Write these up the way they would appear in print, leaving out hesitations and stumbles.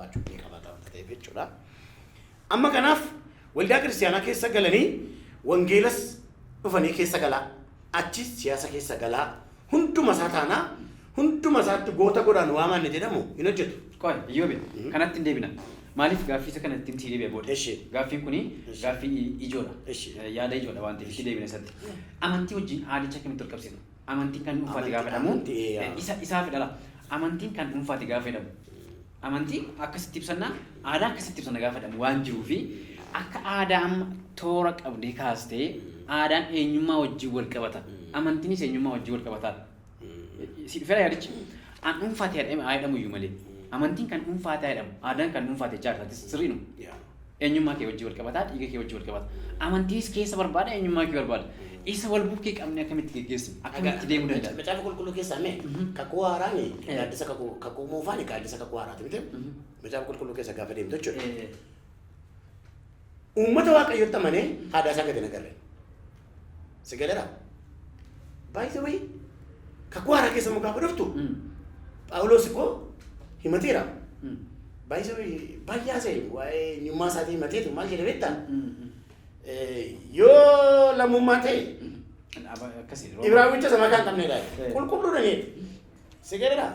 qabaachuu ni qabaata wanta ta'eef jechuudha. Amma kanaaf waldaa kiristaanaa keessa galanii wangeelas dhufanii keessa galaa, achi siyaasa keessa galaa, hunduma isaa taanaa hunduma isaatti goota godhaan waamanne jedhamu hin hojjetu. Qoy, Iyyoobe, kanatti hin deebina. Maaliif gaaffii isa kana ittiin sii deebi'a booda? Eshi. Gaaffiin kuni Eshi. gaaffii ijoodha. Eshi. Yaada ijoodha waan ta'eef itti deebina isatti. Amantii wajjin aadicha akkamitti wal qabsiifna? Amantiin kan dhuunfaati gaafa jedhamu Amantii, yaa. isa isaa fedhala. Amantiin kan dhuunfaati gaafa jedhamu. Amantii akkasitti ibsanna, aadaa akkasitti ibsanna gaafa jedhamu waan jiruu fi akka aadaa amma toora qabdee kaastee aadaan eenyummaa wajjin wal qabata. Amantiinis eenyummaa wajjin wal qabataadha. Si dhufeera yaadichi. An dhuunfaati haa jedhamu iyyuu malee. Amantiin kan dhuunfaati haa jedhamu. Aadaan kan dhuunfaati jechaa jirta. Sirrii nu. Eenyummaa kee wajjin wal qabata, dhiiga kee wajjin wal qabata. Amantiis keessa barbaada, eenyummaa kee barbaada. Isa wal bukkee qabne akkamitti geggeessinu? Akkamitti deemuu danda'a? Macaafa qulqulluu keessaa mee kakuu haaraan gaaddisa kakuu moofaan gaaddisa kakuu haaraati miti. Macaafa qulqulluu keessa gaafa deemtu jechuudha. Uummata Waaqayyotti amanee aadaa isaa gadi hin agarre. Si galeera? By the way, kakuu haaraa keessa immoo gaafa dhuftu Phaawulos koo himateera. By the way, baay'ee haasa'e waa'ee eenyummaa isaatii himateetu maal jedhe beektaa? Yoo lammummaa ta'e Akkasii. Ibraawicha sama kan qabnedha. Qulqulluudha neeti. Si galeera?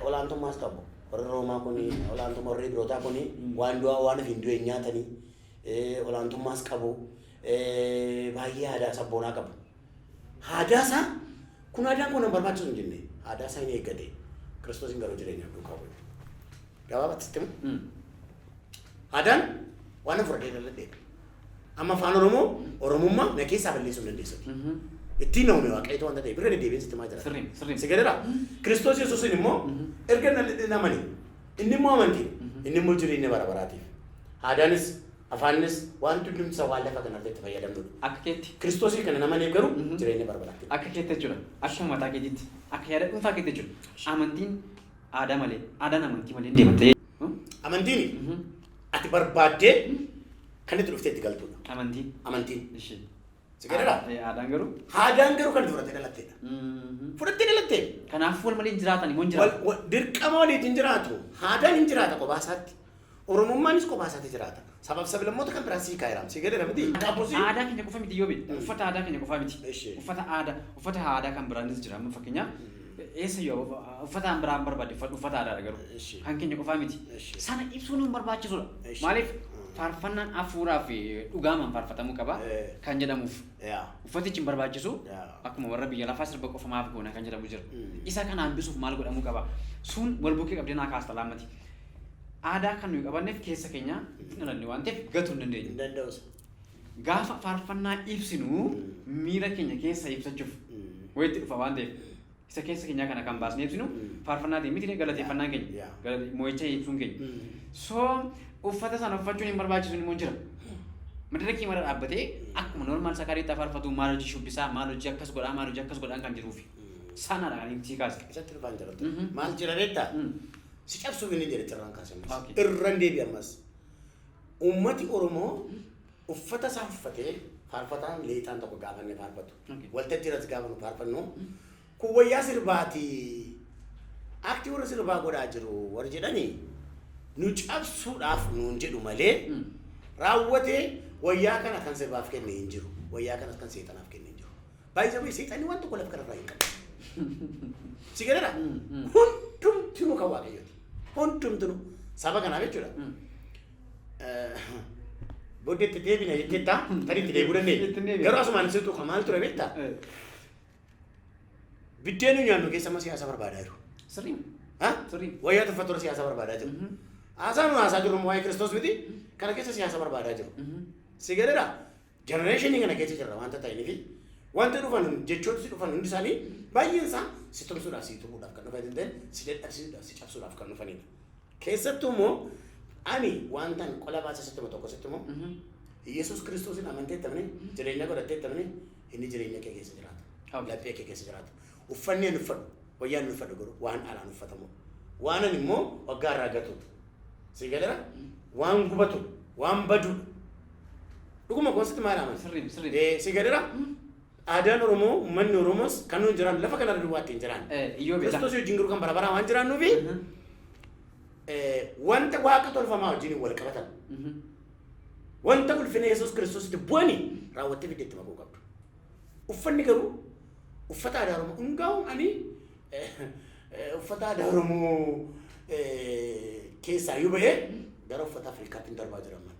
Olaantummaas qabu. Warri Roomaa kuni olaantummaa, warri Ibrootaa kuni waan du'aa waan ofiin du'e hin nyaatanii olaantummaas qabu. Baay'ee aadaa sabboonaa qabu. Aadaa isaa kun aadaan kun hin barbaachisu hin jenne, aadaa isaa hin eeggate. Kiristoosiin garuu jireenyaaf duukaa bu'e. Gabaabatti sitti himu. Aadaan waan fudhatee dhaladheedha. Amma afaan Oromoo Oromummaa na keessaa balleessuu hin dandeessuti. Ittiin na uume Waaqayyotu wanta ta'eef irra deddeebiin sitti himaa jira. Sirrii, sirrii. Si galeera? Kiristoos Yesuusiin immoo erga na amane, inni immoo amantiidha. Inni immoo jireenya bara baraatiif. Aadaanis afaanis wanti hundumti isaa waan lafa kanarratti itti fayyadamnudha. Akka keetti. Kiristoosii kana namaneef garuu jireenya bara baraatti. Akka keetti jechuudha. Akkuma mataa keetitti. Akka yaada dhuunfaa keetti jechuudha. Amantiin aadaa malee, aadaan amantii malee deema ta'ee. Amantiin ati barbaaddee kan itti dhuftee itti galtudha. Amantiin. Amantiin. Ishee. Si galeera? Aadaan garuu. Aadaan garuu kan itti fudhattee dhalatteedha. Fudhattee dhalattee. Kanaafuu wal malee hin jiraatan immoo hin jiraatu. Dirqama waliin hin jiraatu. Aadaan hin jiraata kophaa isaatti. Oromummaanis kophaa isaatti jiraata. Sabaaf sablammoota kan biraa sii kaa'eera. Si galeera miti? Qabusi. Aadaa keenya qofa miti yoo beektu. Uffata aadaa keenya qofa miti. Uffata aadaa kan biraanis jira. Amma fakkeenyaaf eessa yoo uffata biraan barbaade uffadhu, uffata aadaadha garuu. Kan keenya qofaa miti. Sana ibsuun hin barbaachisudha. Maaliif faarfannaan hafuuraa fi dhugaamaan faarfatamuu qaba kan jedhamuuf. Uffatichi hin barbaachisu. Akkuma warra biyya lafaa sirba qofa maaf goona kan jedhamu jira. Isa kana hambisuuf maal godhamuu qaba? Sun wal bukkee qabdee naa kaasta laammati. Aadaa kan nuyi qabanneef keessa keenya hin dhalanne waan ta'eef gatuu hin dandeenyu. Hin danda'us. Gaafa faarfannaa ibsinu miira keenya keessa ibsachuuf wayitti dhufa waan ta'eef isa keessa keenyaa kana kan baasnee ibsinu faarfannaatiin miti galateeffannaan keenya mo'icha ibsuun keenya. So uffata sana uffachuun hin barbaachisu immoo jira. Madarakii mara dhaabbatee akkuma normaal sakaariitti faarfatu, maal hojii shubbisaa, maal hojii akkas godhaa, maal hojii akkas godhaan kan jiruufi. Sanadha kan inni kaase. Isatti dhufaan jira. Maal jira beektaa? Si cabsuuf inni jedhe irraan kaase ammas. Irraan deebi ammas. Uummati Oromoo uffata isaa uffatee faarfataan leexaan tokko gaafa inni faarfatu. Waltajjii irratti gaafa nu faarfannu kun wayyaa sirbaati. Akti warra sirbaa godhaa jiru warri jedhanii nu cabsuudhaaf nuun jedhu malee raawwatee wayyaa kana kan sirbaaf kenne hin jiru. Wayyaa kanas kan seexanaaf kenne hin jiru. Baay'ee seexanni waan tokko lafa kanarraa hin qabu. Si galeera? Hundumtinuu kan Waaqayyooti. Hundumtinuu saba kanaaf jechuudha. Booddeetti deebina jetteetta tarii itti deebi'uu dandeenya. Itti deebina. Garuu asumaan si tuqa maal ture beektaa? Biddeen nu nyaannu keessa amma siyaasa barbaadaa jiru. Sirrii. Ha? Sirrii. Wayyaa tuffattoota siyaasa barbaadaa jiru. Haasaa nu haasaa jirru waa'ee Kiristoos miti. Kana keessa siyaasa barbaadaa jiru. Si galeera? Generation kana keessa jirra wanta ta'eef wanta dhufan jechoota si dhufan hundi isaanii baay'een isaa si tumsuudhaaf, si tuquudhaaf kan dhufan hin ta'in, si dadhabsiisuudhaaf, si cabsuudhaaf kan dhufanidha. Keessattuu immoo ani wantan qola baasee sitti himu tokko sitti himu, Yesuus Kiristoosin amantee tamne jireenya godhattee tamne inni jireenya kee keessa jiraata. Laphee kee keessa jiraata. Uffanni ani uffadhu, wayyaan ani uffadhu garuu waan alaan uffatamu. Waan ani immoo waggaa irraa gatudha. Si galeera? Waan gubatu, waan badudha. Dhuguma koo sitti maal amana? Sirrii, sirrii. Si galeera? Aadaan Oromoo, uummanni Oromoos kan nuyi jiraan lafa kanarra duwwaatti hin jiraan. Iyyoo beektaa. Kiristoos wajjin garuu kan bara baraa waan jiraannuufi Wanta waaqa tolfamaa wajjin wal qabatan, wanta ulfina Yesuus Kiristoositti bu'anii raawwattee fiddeetti makuu qabdu. Uffanni garuu uffata aadaa Oromoo hundaa'u ani uffata aadaa Oromoo keessaa yoo ba'ee gara uffata Afrikaatti hin darbaa jira amma.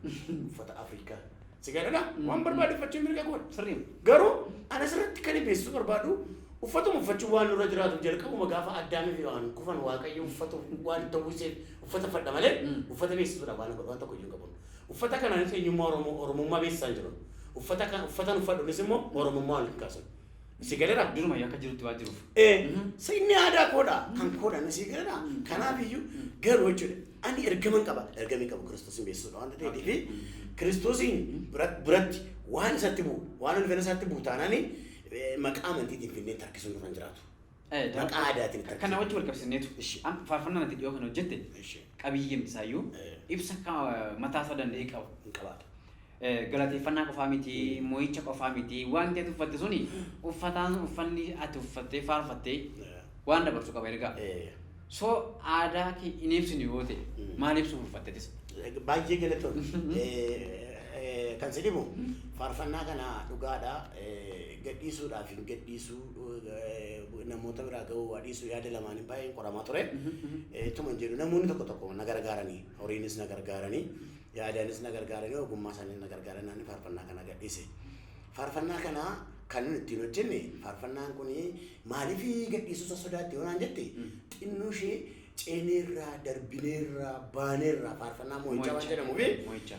Uffata Afrikaa. Si gaadha? Waan barbaade uffachuun mirga koodha. Sirrii. Garuu ana asirratti kan beeksisuu barbaadu uffatuma uffachuu waan nurra jiraatu jalqabuma gaafa Addaamii fi waan kufan Waaqayyo uffata waan ta'uuseef uffata uffadha malee uffata beeksisuudhaaf waan godhu waan tokko iyyuu hin qabu. Uffata kanaanis eenyummaa Oromoo Oromummaa beeksisaa hin jiru. Uffata kan uffatan uffadhunis immoo Oromummaa waliin kaasan. Si galeera? Duruma akka jirutti waan jiruuf. Inni aadaa koodha. Kan koodha si galeera. Kanaaf iyyuu garuu jechuudha. Ani ergaman qaba. Ergamni qabu Kiristoosiin beeksisuudha waan ta'eef fi Kiristoosiin biratti waan isatti bu'u waan ulfina isaatti bu'u taanaani maqaa amantiitiin finnee harkisuun nurra hin jiraatu. Maqaa aadaatiin itti Kana wajji wal qabsiisneetu. Ishi. Faarfannaan ati dhiyoo kana hojjette qabiyyeen isaayyuu ibsa mataa isaa danda'e qaba. Hin qabaatu. Galateeffannaa qofaa miti, mo'icha qofaa miti, wanti ati uffatte suni uffataan uffanni ati uffattee faarfattee waan dabarsu qaba ergaa. So aadaa kee hin ibsinu yoo ta'e maal ibsuuf uffattetis? Baay'ee galatoon. Kan si dhibu faarfannaa kana dhugaadha gadhiisuudhaaf hin gadhiisuu namoota biraa ga'uu waa dhiisuu yaada lamaaniin baay'een qoramaa ture. Ittuma hin jedhu namoonni tokko tokko na gargaaranii horiinis na gargaaranii yaadaanis na gargaaranii ogummaa isaaniis na gargaaranii ani faarfannaa kana gadhiise. Faarfannaa kana kan nuti ittiin hojjenne faarfannaan kun maaliif gadhiisuu isa sodaatte yoo naan jette xinnoo ishee ceeneerraa darbineerraa baaneerraa faarfannaa mo'ichaa waan jedhamuuf Mo'icha.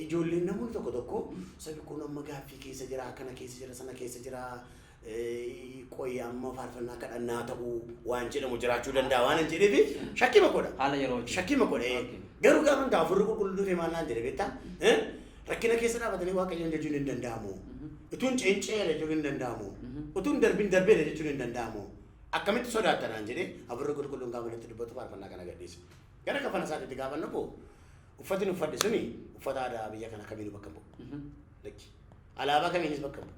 Ijoolleen namoonni tokko tokko sabi kun amma gaaffii keessa jira kana keessa jira sana keessa jira qoyya amma faarfannaa kadhannaa ta'uu waan jedhamu jiraachuu danda'a waan hin jedheef shakkii makoodha. Haala yeroo hojii. Shakkii makoodha. Garuu gaafa hin hafuurri qulqulluu dhufee maal naan jedhe beektaa? Rakkina keessa dhaabatanii Waaqayyoon jechuun hin danda'amu. Utuun ceenceera jechuun hin danda'amu. Utuun darbin darbeera jechuun hin danda'amu. Akkamitti sodaatta naan jedhee hafuurri qulqulluun gaafa natti dubbatu faarfannaa kana gadhiise. Gara kafana isaatiitti gaafa naqu uffatni uffadhe suni uffata aadaa biyya kana kamiinuu bakka hin bu'u. Lakki. Alaabaa kamiinis bakka hin bu'u.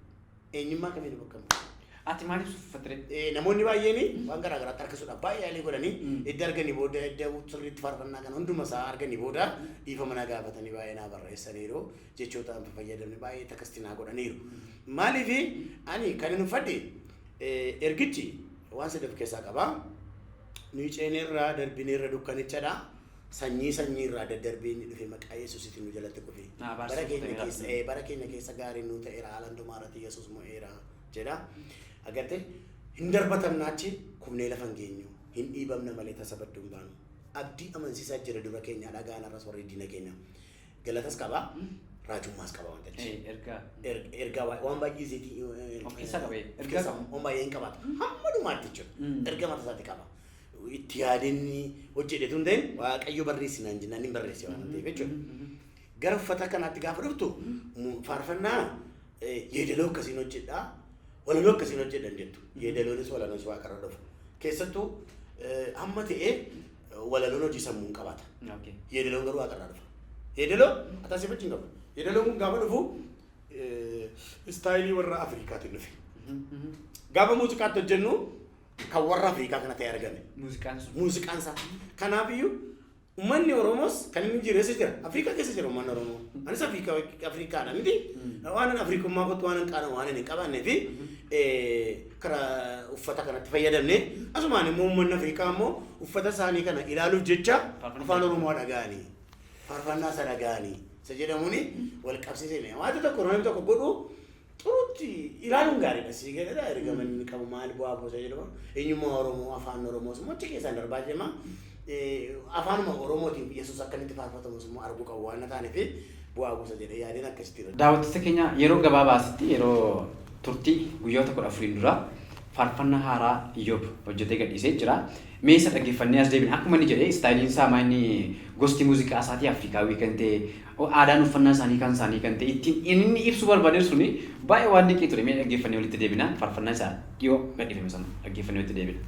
Eenyummaa kamiinuu bakka hin bu'u. Ati maaliif uffatte? Namoonni baay'een waan garaa garaatti harkisuudhaaf baay'ee yaalii godhanii edda arganii booda edda sirriitti faarfannaa kana hunduma isaa arganii booda dhiifama na gaafatanii baay'ee naa barreessaniiru jechoota an fayyadamne baay'ee takkasti naa godhaniiru. Maaliif ani kan hin uffadhe ergichi waan sadii of keessaa qaba. Nuyi ceeneerraa darbineerra dukkanichadha. Sanyii sanyiirraa daddarbee inni dhufe maqaa Yesuusitiin nu jalatti kufe. Bara keenya Bara keenya keessa gaariin nu ta'eera haala hundumaa irratti Yesuus mo'eera jedha. Agartee hin darbatamna achi kufnee lafa hin geenyu hin dhiibamna malee tasa badduu hin baanu. Abdii amansiisaa jira dura keenya dhagaan arras warri diina keenya. Galatas qaba raajummaas qaba wanta jechi. Ergaa. Ergaa waan baay'ee zeetii Of keessaa qaba, of ergaa keessaa qaba. waan baay'ee hin qabaatu. Hamma dhumaatti jechuudha. Erga mataa isaatti qaba. Itti yaadinni hojjedhetu hin ta'in Waaqayyo barreessi naan jennaan hin barreesse waan ta'eef jechuudha. Gara uffata kanaatti gaafa dhuftu faarfannaa yeedaloo akkasiin hojjedhaa walaloo akkasiin hojjedha hin jettu. Yeedaloonis walaloonis waaqarra dhufu. Keessattuu hamma ta'e walaloon hojii sammuu hin qabaata. Yeedaloon garuu waaqarraa dhufa. Yeedaloo atasii wajjin qabu. Yeedaloon kun gaafa dhufu istaayilii warra Afrikaatiin dhufe. Gaafa muuziqaatti hojjennu kan warra Afrikaa kana ta'e argame. Muuziqaan sun. Muuziqaan isaa. Kanaafiyyuu uummanni Oromoos kan inni jireessa jira. Afrikaa keessa jira uummanni Oromoo. Anis Afrikaadha miti. Waan ani Afrikummaa kootti waan hin qaana waan hin qabaannee fi karaa uffata kanatti fayyadamne asumaan immoo uummanni Afrikaa immoo uffata isaanii kana ilaaluuf jecha afaan Oromoo dhaga'anii faarfannaa isa dhaga'anii isa jedhamuun wal qabsiisne. Waanti tokko namni tokko godhu xurutti ilaaluun gaariidha. Si galee ergama inni qabu maal bu'aa buusa jedhamu eenyummaa Oromoo afaan Oromoos immoo achi keessaan darbaa deema. Afaanuma Oromootiin Yesuus akka inni itti faarfatamus immoo arguu qabu waan taaneef bu'aa buusa jedhee yaadeen akkasitti irra. Daawwattoota keenya yeroo gabaabaasitti yeroo turtii guyyoota 14 dura faarfannaa haaraa Iyyoob hojjetee gadhiisee jira. Mee isa dhaggeeffannee as deebina. Akkuma inni jedhe istaayiliin isaa maa inni gosti muuziqaa isaatii Afrikaawii kan ta'e aadaan uffannaa isaanii kan isaanii kan ta'e ittiin inni ibsuu barbaade suni baay'ee waan dinqii ture. Mee dhaggeeffannee walitti deebina. Faarfannaa isaa dhiyoo gadhiifame sana dhaggeeffannee walitti deebina.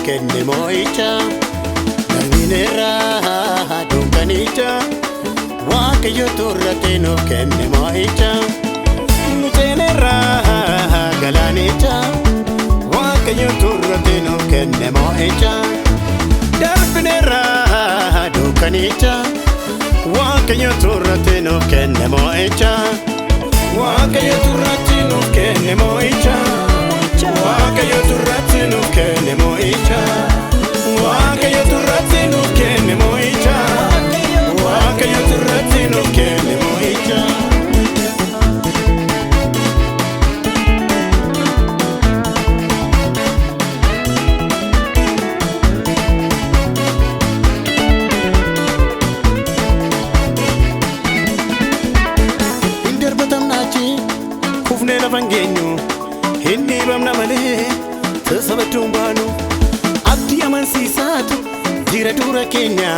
kenne moo'icha. Darbineerra dukkanicha. Waaqayyo turratti nuuf kenne moo'icha. Nu seenerra galaanicha. Waaqayyo turratti nuuf kenne moo'icha. Darbineerra dukkanicha. Waaqayyo turratti nuuf kenne moo'icha. Waaqayyo turratti nuuf kenne moo'icha. Waaqayyo turratti nuuf kenne moo'icha. Waaqayyo turratti nuuf kenne moo'icha. Waaqayyo turratti nuuf kenne moo'icha. Hin darbatamnaachi kufnee lafa hin geenyu, hin dhiibamna malee sassabadduun baanu. Abdii amansiisaatu jira dura keenya,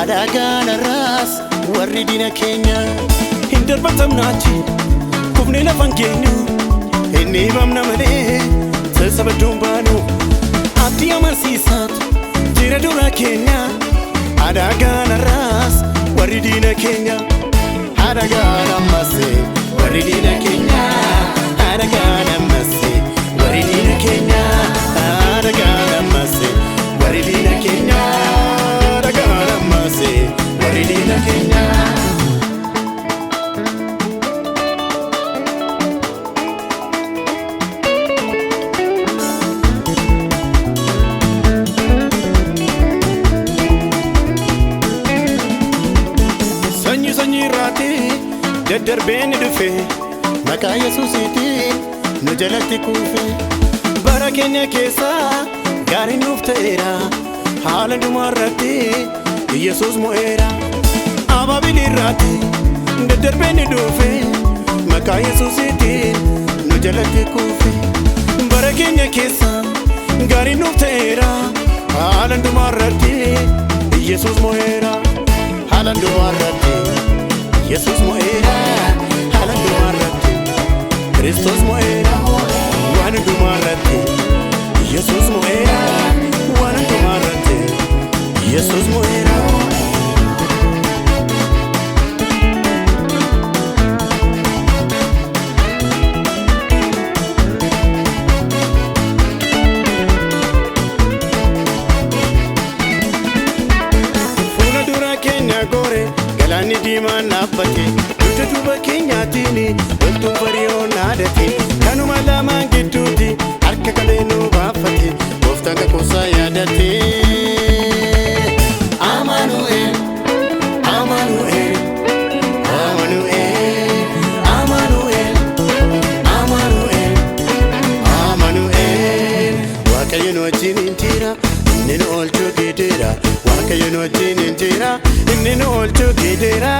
alaagaanarraas warri diina keenya. Hin darbatamnaachi kufnee lafa hin geenyu, hin dhiibamna malee sassabadduun baanu. Abdii amansiisaatu jira dura keenya, alaagaanarraas warri diina keenya. Alagaan ammasee warri diina keenya. Alagaan ammasee warri diina keenya. Alagaan ammasee warri diina keenya. Alagaan ammasee warri diina keenya. Sanyii sanyii irraati daddarbee ni dhufe, maqaa Yesuusiitiin nu jalatti kuufe. Bara keenya keessa gaarii nuuf ta'eera, haala dhumaa irratti Yesuus mo'eera. Abaabilii irraati daddarbee ni dhufe, maqaa Yesuusiitiin nu jalatti kuufe. Bara keenya keessa gaarii nuuf ta'eera, haala dhumaa irratti Yesuus mo'eera. Haala dhumaa irratti Yesuus mo'eera. Haala dhumaa irratti Kiristoos mo'eera. Waan hundumaa irratti Yesuus mo'eera. Waan hundumaa irratti Yesuus mo'eera. Fuula dura keenya gore galaanni diimaan dhaabbate, dugda duuba keenyaatiin loltuun fariyoon dhaadate, kanuma lamaan gidduutti harka qabee nu baafate, gooftaan kakuusaa yaadate. Amaanu'el, Amaanu'el, Amaanu'el, Amaanu'el, Amaanu'el, Amaanu'el. Waaqayyo nu wajjin hin jira, inni nu oolchuu gideera. Waaqayyo nu wajjin hin jira, inni nu oolchuu gideera.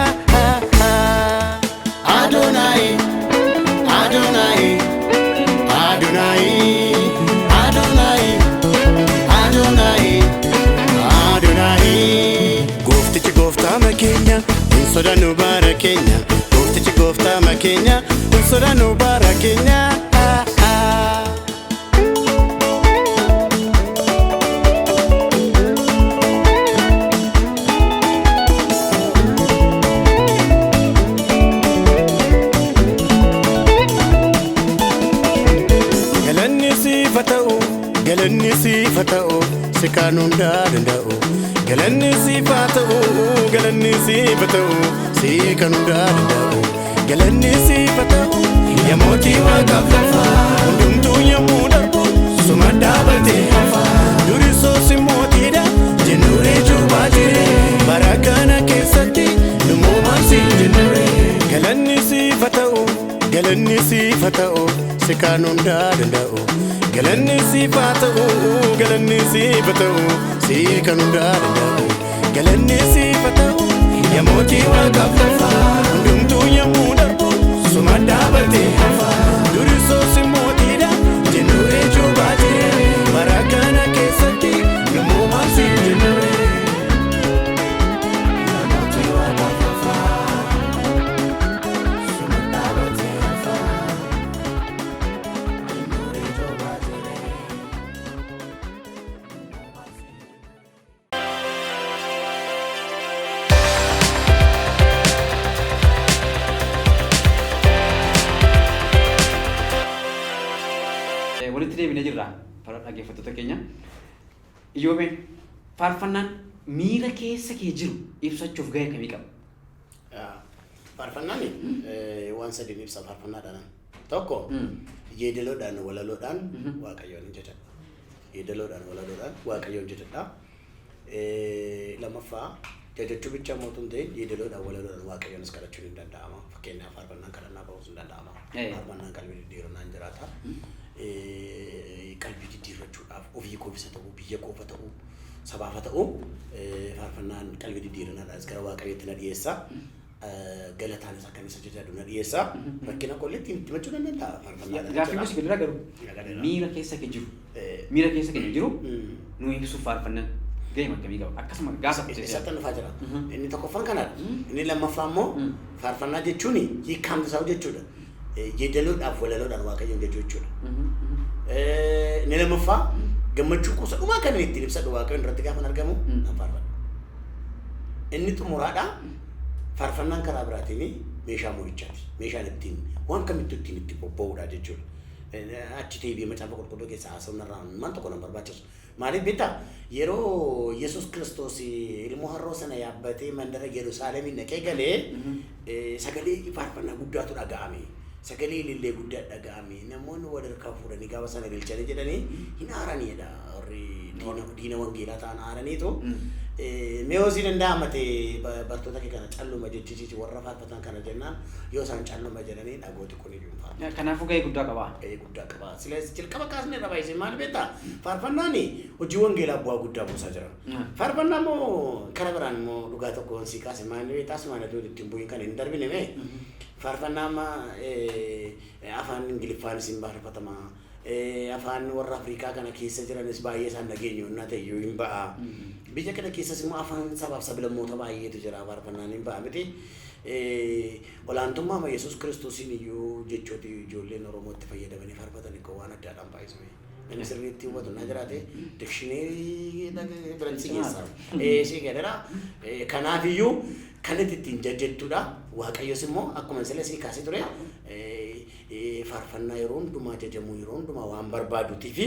Adonai, Adonai, Adonai, Adonai, Adonai, Adonai. Gooftichi gooftaa keenya, hin sodaannu bara keenya. Gooftichi gooftaa keenya, hin sodaannu bara keenya. Galanni siif haa ta'u, galanni siif haa ta'u, si kaan hundaa danda'u. Galanni siif haa ta'u, galanni siif haa ta'u, si kan hundaa danda'u. Galanni siif haa ta'u, yaa mootii waaqaaf lafaa, hundumtuu yommuu darbu, suma dhaabatee hafa. Durisoo si mootiidha, jennuree cuuphaa jire, bara kana keessatti nu moomaan siin jennure. Galanni siif haa ta'u, galanni siif haa ta'u, si kaan hundaa danda'u. Galanni siif haa ta'u, galanni siif haa ta'u, si kan hundaa danda'u. Galanni siif haa ta'u, yaa mootii waaqaaf lafaa, hundumtuu yommuu darbu, suma dhaabatee hafa. Durisoo si mootiidha, jennuree cuuphaa jire, bara kana keessatti nu moomaan siin jennure. Yaa mootii waaqaaf lafaa, suma dhaabatee hafa. Jennuree cuuphaa jire. Walitti deebinee jirra dhaggeeffattoota keenya. Iyyoobeen, faarfannaan miira keessa kee jiru ibsachuuf gahee akkamii qaba? Faarfannaan waan sadiin ibsa faarfannaadhaan. Tokko, yeedaloodhaan walaloodhaan Waaqayyoon hin jajadha. Yeedaloodhaan walaloodhaan Waaqayyoon jajadha. Lammaffaa, jajachuu bicha mootuu hin ta'in, yeedaloodhaan walaloodhaan Waaqayyoonis kadhachuun hin danda'ama. Fakkeenyaaf, faarfannaan kadhannaa ba'uus hin danda'ama. Faarfannaan qalbii diddiirannaan jiraata. Qalbii diddiirrachuudhaaf ofii koofisa ta'uu, biyya koofa ta'uu, sabaafa ta'uu, faarfannaan qalbii diddiirannaadhaanis gara Waaqayyootti na dhiyeessa. Galataanis akkan isa jajadu na dhiyeessa. Rakkina koollee ittiin itti himachuu nan danda'a faarfannaadhaan. Gaaffii gosi gadiraa garuu miira keessa kee jiru, miira keessa keenya jiru nu ibsuuf faarfannaan gahee akkamii qaba? Akkasuma gaafa Isatti dhufaa jira. Inni tokkoffaan kanadha. Inni lammaffaa immoo, faarfannaa jechuun hiikkaan isaa jechuudha. Yeedaloodhaaf walaloodhaan Waaqayyoon jechuu jechuudha. Inni lammaffaa, gammachuu kuusa dhumaa kan inni ittiin ibsadhu Waaqayyoon irratti gaafa argamu nan faarfadha. Inni xumuraadha. Faarfannaan karaa biraatiin meeshaa mo'ichaati. Meeshaan ittiin waan kamittuu ittiin itti bobba'uudha jechuudha. Achi deebi'ee Macaafa Qulqulluu keessa haasa'uun irraa waan tokko nan barbaachisu. Maaliif beektaa? Yeroo Yesuus Kiristoos ilmoo harroo sana yaabbatee mandara Yerusaalemiin dhaqee galee, sagalee faarfannaa guddaatu dhaga'ame. Sagalee ilillee guddaa dhaga'ame. Namoonni wal harkaa fuudhanii gaafa sana ililchanii jedhanii hin aaranidha. Warri diina wangeelaa ta'an aaraniitu. Mee hosii danda'ama ta'e bartoota kee kana calluma jechisiisi warra faarfatan kana jennaan, yoo isaan calluma jedhanii dhagooti kun iyyuu hin faarfatu. Kanaafuu gahee guddaa qaba. Gahee guddaa qaba. Silas jalqaba kaasnee irra baay'isee maal beektaa? Faarfannaan hojii wangeelaa bu'aa guddaa buusaa jira. Faarfannaa immoo karaa biraan immoo dhugaa tokko sii kaase, maal beektaa? Asumaan aduu ittiin bu'iin kan hin darbine mee. Faarfannaa amma afaan Ingiliffaanis hin faarfatama. Afaan warra Afrikaa kana keessa jiranis baay'ee isaan dhageenyu innaa ta'e iyyuu hin ba'a. Biyya kana keessas immoo afaan sabaaf sablammoota baay'eetu jira, faarfannaan hin ba'a miti. Olaantummaa Yesuus Kiristoosiin iyyuu jechooti ijoolleen Oromoo itti fayyadamanii faarfatan ikoo waan addaadhaan baay'isu. Namni sirriitti hubatu na jiraate dictionary biran si geessa. Si gadara. Kanaaf iyyuu kan itti ittiin jajjattudha. Waaqayyos immoo akkuma sila sii kaasee ture, faarfannaa yeroo hundumaa jajamuu yeroo hundumaa waan barbaaduutii fi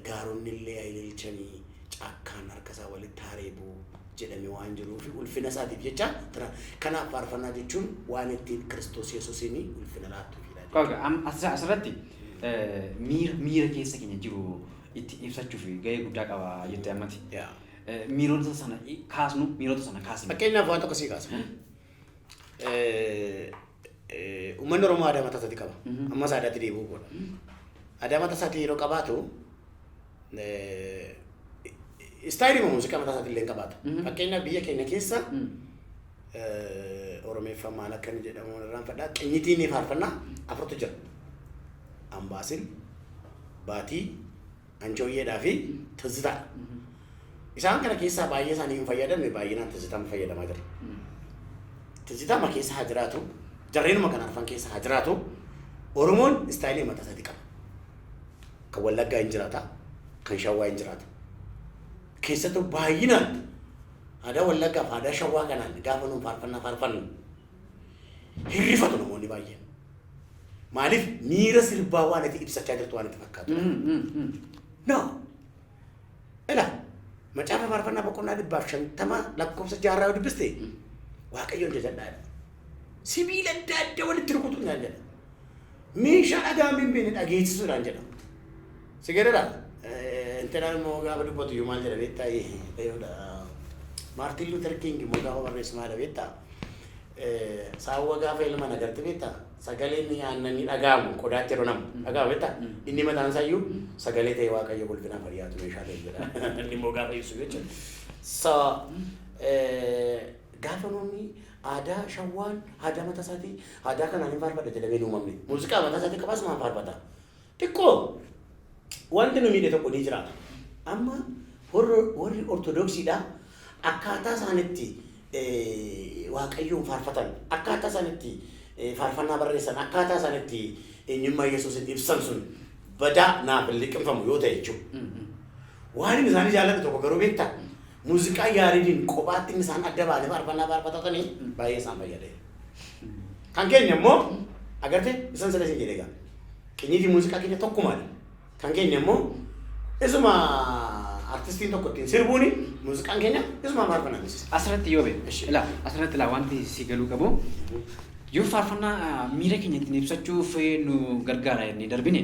gaaronni illee haa ililchanii, caakkaan harka isaa walitti hareebu jedhame waan jiruuf ulfina isaatiif jecha. Kanaaf faarfannaa jechuun waan ittiin Kiristoos Yesuusiin ulfina laattuufidha. Asirratti miira keessa keenya jiru itti ibsachuuf gahee guddaa qaba jettee ammati. Miirota sana kaasnu, miirota sana kaasnu. Fakkeenyaaf, waan tokko sii kaasa. Uummanni Oromoo aadaa mataa isaatii qaba. Ammas aadaatti deebi'uu godha. Aadaa mataa isaatii yeroo qabaatu, style muuziqaa mataa isaatii illee qabaata. Fakkeenyaaf, biyya keenya keessa Oromeeffamaan akka inni jedhamu irraanfadhaa, qinyitiin faarfannaa afurtu jira. Ambaasil, Baatii, Anchooyyeedhaa fi Tizzitaa. Isaan kana keessaa baay'ee isaanii hin fayyadamne, baay'inaan Tizzitaan fayyadamaa jira. Tizzitaa keessa haa jiraatu, jarreenuma kana arfan keessa haa jiraatu, Oromoon style mataa isaatii qaba. Kan Wallaggaa hin jiraata, kan Shawwaa hin jiraata. Keessattuu baay'inaan aadaa Wallaggaa fi aadaa Shawwaa kanaan gaafa nuun faarfannaa faarfannu hirrifatu namoonni baay'een. Maaliif? Miira sirbaa waan itti ibsachaa jirtu waan itti fakkaatu. No. Ila Macaafa Faarfannaa boqonnaa 150 lakkoofsa 6 yoo dubbiste, Waaqayyoon jajadhaadha. Sibiila adda addaa walitti rukutuudhaan jedha. Meeshaa dhagaa hin beekne dhageessisuudhaan jedha. Si gadara? Intinaan immoo gaafa dubbatu iyyuu maal jedha beektaa? Maartiin Luuter King immoo gaafa barreessu maal beektaa? Saawwa gaafa ilman agarte beektaa? Sagaleen aannanii dhaga'amu qodaatti yeroo namu dhaga'amu beektaa? Inni mataan isaa iyyuu sagalee ta'e Waaqayyo ulfinaaf dhiyaatu meeshaa ta'e jedha. Inni immoo gaafa ibsu jechuudha. So gaafa nuuni aadaa Shawwaan aadaa mataa isaatii, aadaa kanaan hin faarfadha jedhamee hin uumamne. Muuziqaa mataa isaatii qabaas maan faarfata. Xiqqoo wanti nu miidhe tokko ni jiraata. Amma warri Ortodoksiidha, akkaataa isaanitti Waaqayyoon faarfatan, akkaataa isaanitti faarfannaa barreessan, akkaataa isaanitti eenyummaa Yesuusin ibsan sun badaa naaf hin liqimfamu yoo ta'e jechuudha. Waan inni isaanii jaallatu tokko garuu beektaa? Muuziqaa Yaaridiin kophaatti inni isaan adda baanee faarfannaa faarfatatanii baay'ee isaan fayyade. Kan keenya immoo agartee isan sila isin jedhe egaa. Qinyiitii muuziqaa keenya tokkumaadha. Kan keenya immoo isuma artistiin tokko ittiin sirbuuni muuziqaan keenya isuma faarfannaanis. Asirratti yoo beeku. Ilaa asirratti ilaa wanti si galuu qabu yoo faarfannaa miira keenya ittiin ibsachuuf nu gargaara jennee darbine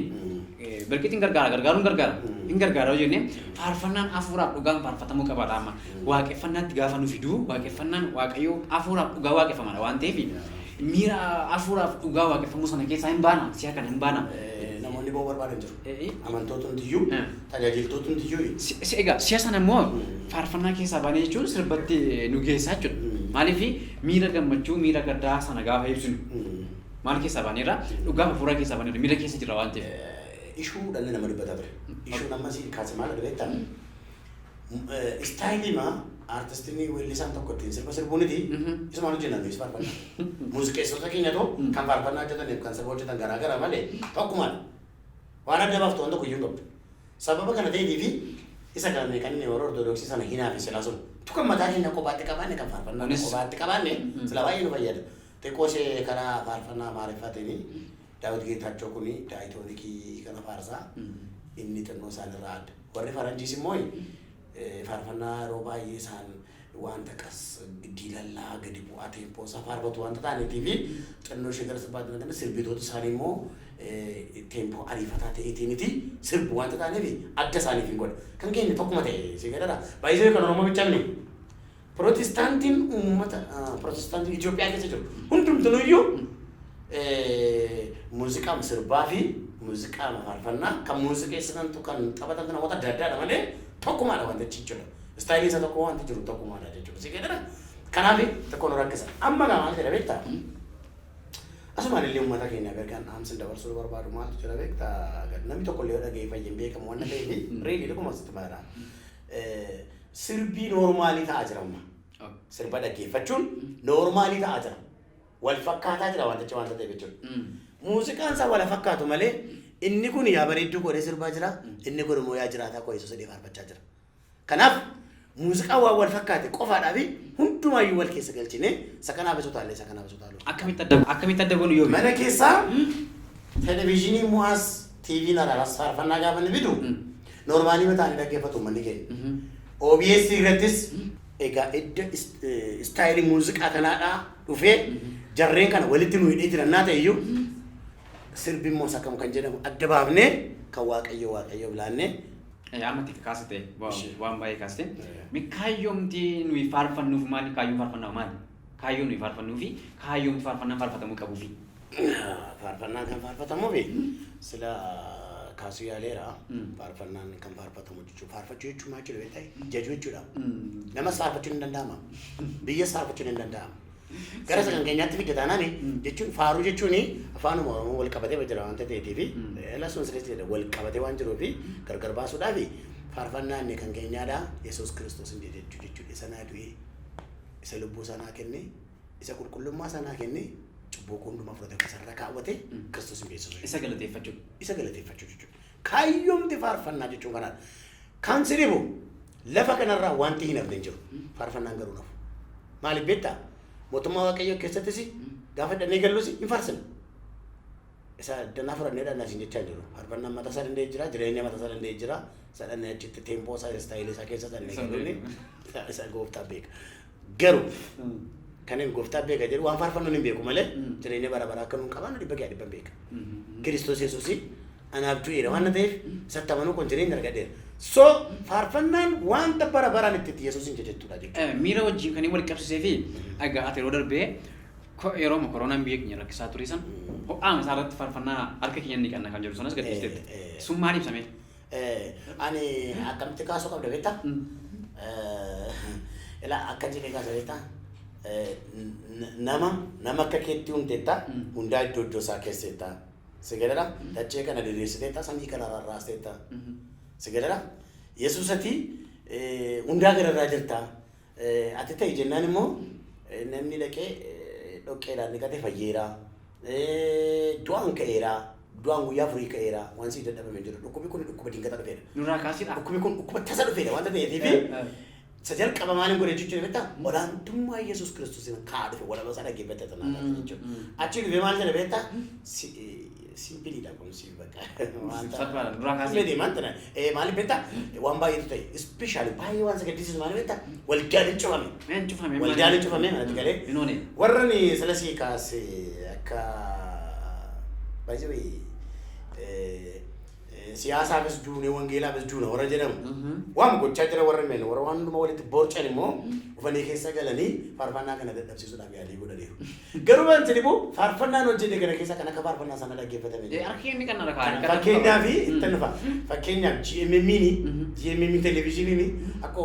birqitiin gargaara gargaaruun gargaara hin gargaara yoo jenne faarfannaan hafuuraaf dhugaan faarfatamuu qabaadha amma waaqeffannaatti gaafa nu fiduu waaqeffannaan waaqayyoo hafuuraaf dhugaa waaqeffamadha waan ta'eef miira hafuuraaf dhugaa waaqeffamuu sana keessaa hin baana si'a kana hin baana. Namoonni ba'uu barbaadan jiru. Amantoota hundiyyuu tajaajiltoota hundiyyuu. Egaa si'a sana immoo faarfannaa keessaa baanee jechuun sirbatti nu geessaa jechuudha. Maaliif miira gammachuu miira gaddaa sana gaafa ibsinu maal keessaa baaneerra dhugaa hafuuraa keessaa baaneerra miira keessa jira waan ta'eef. Ishuu dhalli nama dubbataa ture. Ishuun ammas kaase maal beektaa? Istaayiliima artistiin weellisaan tokko ittiin sirba sirbuuniti isumaan hojjennan nuyi faarfannaa. Muuziqeessota keenyatu kan faarfannaa hojjetaniif kan sirba hojjetan garaa garaa malee tokkumaadha. Waan adda baaftu waan tokko iyyuu hin qabdu. Sababa kana ta'eetiifi isa kan kan inni warra ortodoksii sana hinaafi silaa sun tukan mataa keenya kophaatti qabaanne kan faarfannaa kophaatti qabaanne sila baay'ee nu fayyada. Xiqqoo ishee karaa faarfannaa Amaariffaatiin Daawit Geetaachoo kuni daayitoonikii kana faarsaa inni xinnoo isaanirraa adda. Warri faranjiis immoo faarfannaa yeroo baay'ee isaan wanta qas diilallaa gadi bu'aa teempoo isaa faarfatu wanta ta'aniitii fi xinnoo ishee gara sirbaatti naqan sirbitoota isaanii immoo teempoo ariifataa ta'eetiiniti sirbu wanta ta'aniif adda isaaniif hin godha. Kan keenya tokkuma ta'e si gadara. Baay'isee kan Oromoo bichamne. Protestaantiin uummata protestaantiin Itoophiyaa keessa jiru hundumtinuyyuu muuziqaa sirbaa fi muuziqaa faarfannaa kan muuziqeessitantu kan taphatantu namoota adda addaadha malee tokkumaadha wanti jechuudha. Istaayilii isa tokko wanti jiru tokkumaadha jechuudha. Si gadara. Kanaaf tokko nu rakkisa. Amma gaa maal jedha beektaa? Asumaan illee uummata keenya gargaan dhaamsa dabarsuu barbaadu maaltu jira beektaa? Namni tokko illee dhaga'ee fayyeen beekamu waan ta'eef reelii dhuguma sitti maala. Sirbii noormaalii ta'aa jira amma. Sirba dhaggeeffachuun noormaalii ta'aa jira. Wal fakkaataa jira wantichi wanta ta'eef jechuudha. Muuziqaan isaa wal fakkaatu malee inni kun yaa bareedduu godhee sirbaa jira inni kun immoo yaa jiraataa koo Yesuus jedhee faarfachaa jira. Kanaaf muuziqaan waan wal fakkaate qofaadhaa fi hundumaayyuu wal keessa galchinee isa kanaaf isa utaalee isa kanaaf isa utaaluu. Akkamitti adda goonu yoo Mana keessaa televezyiinii mo'as TV'n alaalas faarfannaa gaafa inni fidu noormaalii mataanii dhaggeeffatu uummanni keenya. OBS irrattis egaa edda istaayilii muuziqaa kanaadhaa dhufee jarreen kana walitti nu hidhee jirannaa ta'e iyyuu sirbi immoo isa kam kan jedhamu adda baafnee kan waaqayyo waaqayyo bilaannee. Amma itti kaasite waan baay'ee kaasite. Kaayyoomti nuyi faarfannuuf maali? Kaayyoon faarfannaa maali? Kaayyoon nuyi faarfannuu fi kaayyoomti faarfannaan faarfatamuu qabuufi. Faarfannaan kan faarfatamuufi sila kaasuu yaaleera. Faarfannaan kan faarfatamu jechuudha. Faarfachuu jechuun maal jechuudha beektaa? Jajuu jechuudha. Namas faarfachuun hin danda'ama. Biyyas faarfachuun hin danda'ama. Gara isa kan keenyaatti fidda taanaan jechuun faaruu jechuun afaanuma Oromoo wal qabatee jira waanta ta'eetiifi lasuun sirriitti jedha wal qabatee waan jiruufi gargar baasuudhaafi faarfannaan inni kan keenyaadha Yesuus Kiristoos hin jechuu jechuudha. Isa naa du'ee isa lubbuu isaa naa kenne isa qulqullummaa isaa naa kenne cubbuu koo hundumaa fudhatee akka isarra kaawwate Kiristoos hin beeksisu. Isa galateeffachuu. Isa galateeffachuu jechuudha. Kaayyoomti faarfannaa jechuun kanaadha. Kan si dhibu lafa kanarraa wanti hin hafne hin jiru. Faarfannaan garuu nafu. Maaliif beektaa? Mootummaa Waaqayyoo keessattis gaafa dhannee gallus hin faarsina. Isa danaa fudhannee dhannaa siin jechaa jiru. Faarfannaan mataa isaa danda'ee jira, jireenya mataa isaa danda'ee jira. Isa dhannee achitti teempoo isaa, istaayilii isaa keessa dhannee galuun isa gooftaa beeka. Garuu kan inni gooftaa beeka jedhu waan faarfannuun hin beeku malee jireenya bara baraa akka nuun qabaannu dhibba kee dhibban beeka. Kiristoos Yesuus anaaf du'eera waan ta'eef isatti amanuu kun jireenya argadheera. So faarfannaan wanta bara baraan itti Yesuus hin jechuudha jechuudha. Miira wajjin kan inni wal qabsiisee fi egaa ati yeroo darbee yeroo koronaan biyya keenya rakkisaa ture san ho'aama isaa irratti faarfannaa harka keenya ni qanna kan jedhu sanas gadhiisteetti. Sun maal ibsame? Ani akkamitti kaasuu qabda beektaa? Ilaa akka jedhee kaasa beektaa? Nama nama akka keetti hundeetta hundaa iddoo iddoo isaa keesseetta. Si galara dachee kana diriirsiteetta samii kana rarraasteetta. Si galara Yesuus ati hundaa gararraa jirta. Ati ta'e jennaan immoo namni dhaqee dhoqqeedhaan dhiqate fayyeera. Du'aan ka'eera. Du'aan guyyaa afurii ka'eera. Waan sii dadhabame jiru. Dhukkubni kun dhukkuba dingata dhufeedha. Nurraa kaasidha. Dhukkubni kun dhukkuba tasa dhufeedha wanta ta'eetiifi Isa jalqaba maaliin godhe jechuudha beektaa? Olaantummaa Yesuus Kiristoosiin kaa dhufe walaloo isaa dhaggeeffatte tanaa jechuudha. Achi dhufe maal jedhe beektaa? Simpleiidha kun si bakka. Salphaadha, duraa kaasee. Miti maal ta'e maaliif beektaa? Waan baay'eetu ta'e especially baay'ee waan isa gaddisiisu maaliif beektaa? Waldaan hin cufame. Hin cufame. Waldaan hin cufame manatti galee. Hin oone. Warra ni salasii kaase akka baay'ee siyaasaafis duune, wangeelaafis duuna warra jedhamu. Waan gochaa jira warra hin beekne, warra waan hundumaa walitti borcan immoo dhufanii keessa galanii faarfannaa kana dadhabsiisuudhaaf yaalii godhaniiru. Garuu wanti dhibu faarfannaan hojjete kana keessa kan akka faarfannaa sana dhaggeeffatame jira. Harki inni kan harkaa. Fakkeenyaaf itti dhufa. Fakkeenyaaf GMM'n, GMM televezyiiniin akka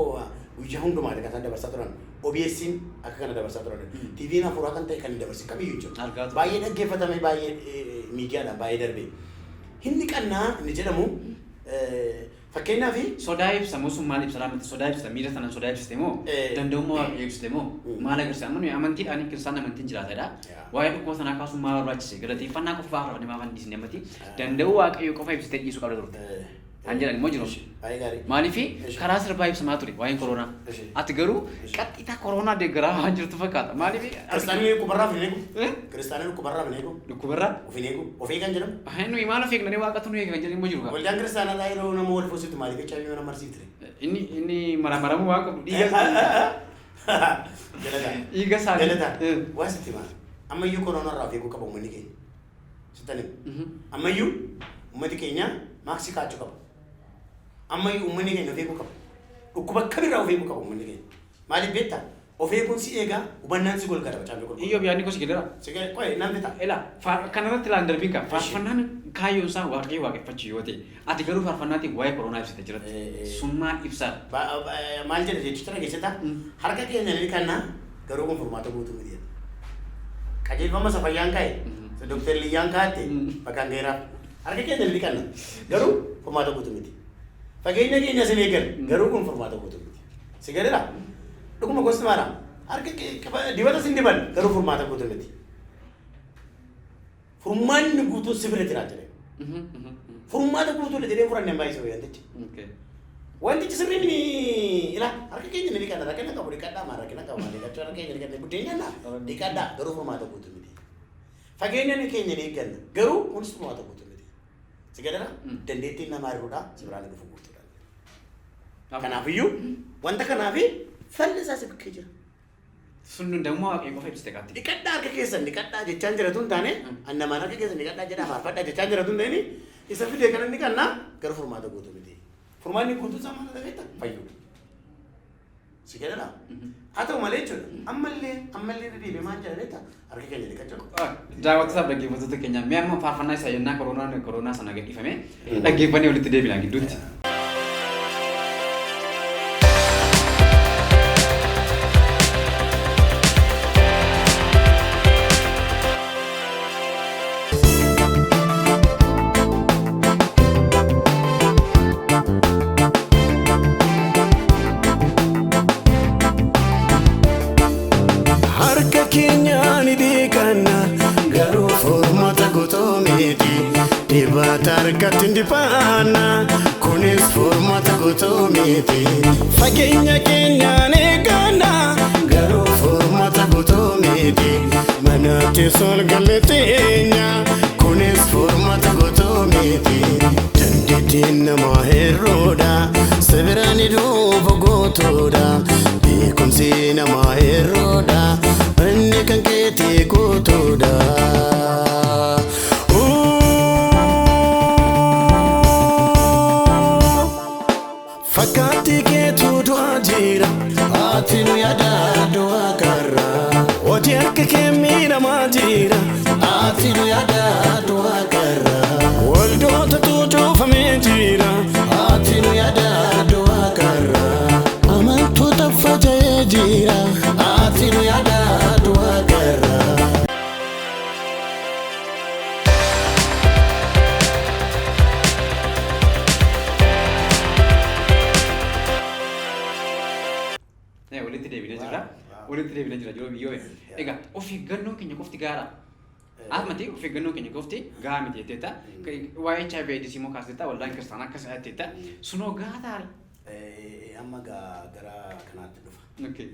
guyyaa hundumaa kan isaan dabarsaa turan. OBS'n akka kana dabarsaa turan. TV'n hafuuraa kan ta'e kan hin dabarsin kamiyyuu jiru. Argaa ture. Baay'ee dhaggeeffatame, baay'ee miidiyaadhaan baay'ee darbe. Inni qannaa inni jedhamu fakkeenyaaf Sodaa ibsa moo sun maal ibsa laamatti? Sodaa ibsa, miira sanaan sodaa ibsite moo danda'ummaa Waaqayyoo ibsite moo maal agarsiisa? Amma nuyi amantiidhaan, kiristaan amantiin jiraatedha. Waa'ee dhukkuba sanaa kaasuun maal barbaachise? Galateeffannaa qofa faarfannee maaf hin dhiisne ammati? Danda'uu Waaqayyoo qofa ibsitee dhiisuu qabda turte. Kan jedhan immoo jiru. Baay'ee gaarii. Maaliif karaa sirbaa ibsamaa ture waa'een koronaa. Ati garuu qaxxitaa koronaa deeggaraa waan jirtu fakkaata. Maaliif? Kiristaanonni dhukkubarraa of hin eegu. Kiristaanonni dhukkubarraa of hin eegu. Dhukkubarraa? Of hin eegu. Of eegan jedhamu. Nuyi maal of eegnanii Waaqatu nu eega kan jedhan immoo jiru. Waldaan kiristaanaa yeroo nama wal fuusitu maaliif HIV mana marsiifte? Inni maramaramuu waan qabu dhiiga isaa. Galataa. Dhiiga isaa. Galataa. Waa sitti himaa. Ammayyuu koronaa irraa of eeguu qaba uummanni keenya. Sittan hima. Ammayyuu uummati keenya maaksii kaachuu qaba. Ammayyuu uummanni keenya of eeguu qaba. Dhukkuba kamirraa of eeguu qaba uummanni keenya. Maaliif beektaa? Of eeguun si eegaa, hubannaan si golgala macaafni qulqulluun. Iyyoob yaadni koo si galeera. Si gale qoye nan fixa. Ela kanarratti ilaan darbiin qaba. Faarfannaan kaayyoon isaa Waaqayyo waaqeffachuu yoo ta'e, ati garuu faarfannaatiin waa'ee koronaa ibsite jiratti. Sun maal ibsaa? Maal jedha jechuudha dhageessita? Harka keenya ni dhiqannaa, garuu kun furmaata guutuu miti jedha. Qajeelfama isa fayyaan kaa'e, isa Dooktar Liyyaan kaa'atte bakkaan ga'eeraaf. Harka keenya ni dhiqanna, garuu furmaata guutuu miti. Fageenya keenya sin eegan, garuu kun furmaata guutuu miti. Si galeera? Dhuguma gosti maara? Harka dibata sin diban, garuu furmaata guutuu miti. Furmaanni guutuun si bira jira jedhe. Furmaata guutuu jedhee furanneen baay'isuu wantichi. Wantichi sirrii mini ila harka keenya ni dhiqanna, rakkina qabu dhiqadhaa, maal rakkina qabu, maal dhiqachuu, harka keenya dhiqannee buddeen nyaanna, dhiqadhaa, garuu furmaata guutuu miti. Fageenya ni keenya ni eegganna, garuu kunis furmaata guutuu miti. Si galeera? Dandeettiin namaa hir'uudha, si biraan dhufu guutuudha. Kanaafiyyuu wanta kanaafi falli isaa si bukkee jira. Sun danda'ummaa Waaqayyoo qofa ibsite qaatti. Dhiqadhaa harka keessan dhiqadhaa jechaan jira tun taane, annamaan harka keessan dhiqadhaa jedhaa faarfadhaa jechaan jira tun ta'ini, isa fidee kana dhiqannaa, garuu furmaata guutuu miti. Furmaanni guutuu isaa maal ta'e beektaa? Fayyuudha. Si galeera? Haa ta'u malee jechuudha. Ammallee ammallee deddeebi'ee maal jedha beektaa? Harka keenya dhiqachuu. Daawwattootaaf dhaggeeffattoota keenya, mee amma faarfannaa isaa yennaa koronaan koronaa sana gadhiifame dhaggeeffannee walitti deebina gidduutti. Harka keenya ni dhiqanna, garuu furmaata guutuu miti. Dibata harkatti hin dibanna, kunis furmaata guutuu miti. Fageenya keenyaan eegganna, garuu furmaata guutuu miti. Manatti sol galle teenya, kunis furmaata guutuu miti. Dandeettiin namaa hir'uudha, sibira ni dhufu guutuudha. Beekumsi namaa hir'uudha, inni kan keetii guutuudha. Fakkaatti keetu du'aa jira, ati nu yaada du'aa karra. Hojii harka kee miidhamaa jira, ati nu yaada du'aa karra. Waldoota tuutuufamee jira, ati nu yaada du'aa karra. Amantoota faca'ee jira, ati nu yaada du'aa karra. Walitti deebinee jirra. Walitti deebinee jira yeroo biyyoo. Egaa of eeggannoon keenya qofti gaara. Asmati of eeggannoon keenya qofti gahaa miti jetteetta. Waa'ee HIV AIDS immoo kaasteetta, waldaan kiristaanaa akkas jetteetta. Sunoo gahaa taare. Amma gara kanaatti dhufa. Okay.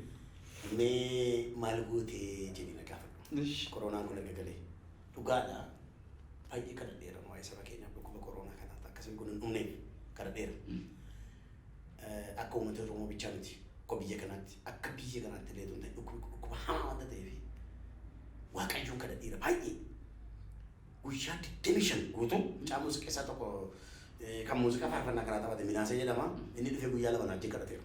Mee maal gootee jedhii na gaafadhu. Ish. Koronaan kun erga galee dhugaadha. Baay'ee kadhadheera waa'ee saba keenyaaf, dhukkuba koronaa kanaatti akkasii kun hin dhumneef kadhadheera. Akka uummata Oromoo bichaa miti, akka biyya kanaatti, akka biyya kanaatti illee tun ta'e, dhukkuba hamaa waanta ta'eef Waaqayyoon kadhadheera baay'ee. Guyyaa 25 guutuu mucaa muuziqeessaa tokko, kan muuziqaa faarfannaa kanaa taphate, Minaasee jedhama. Inni dhufee guyyaa 2 na wajjin kadhateera.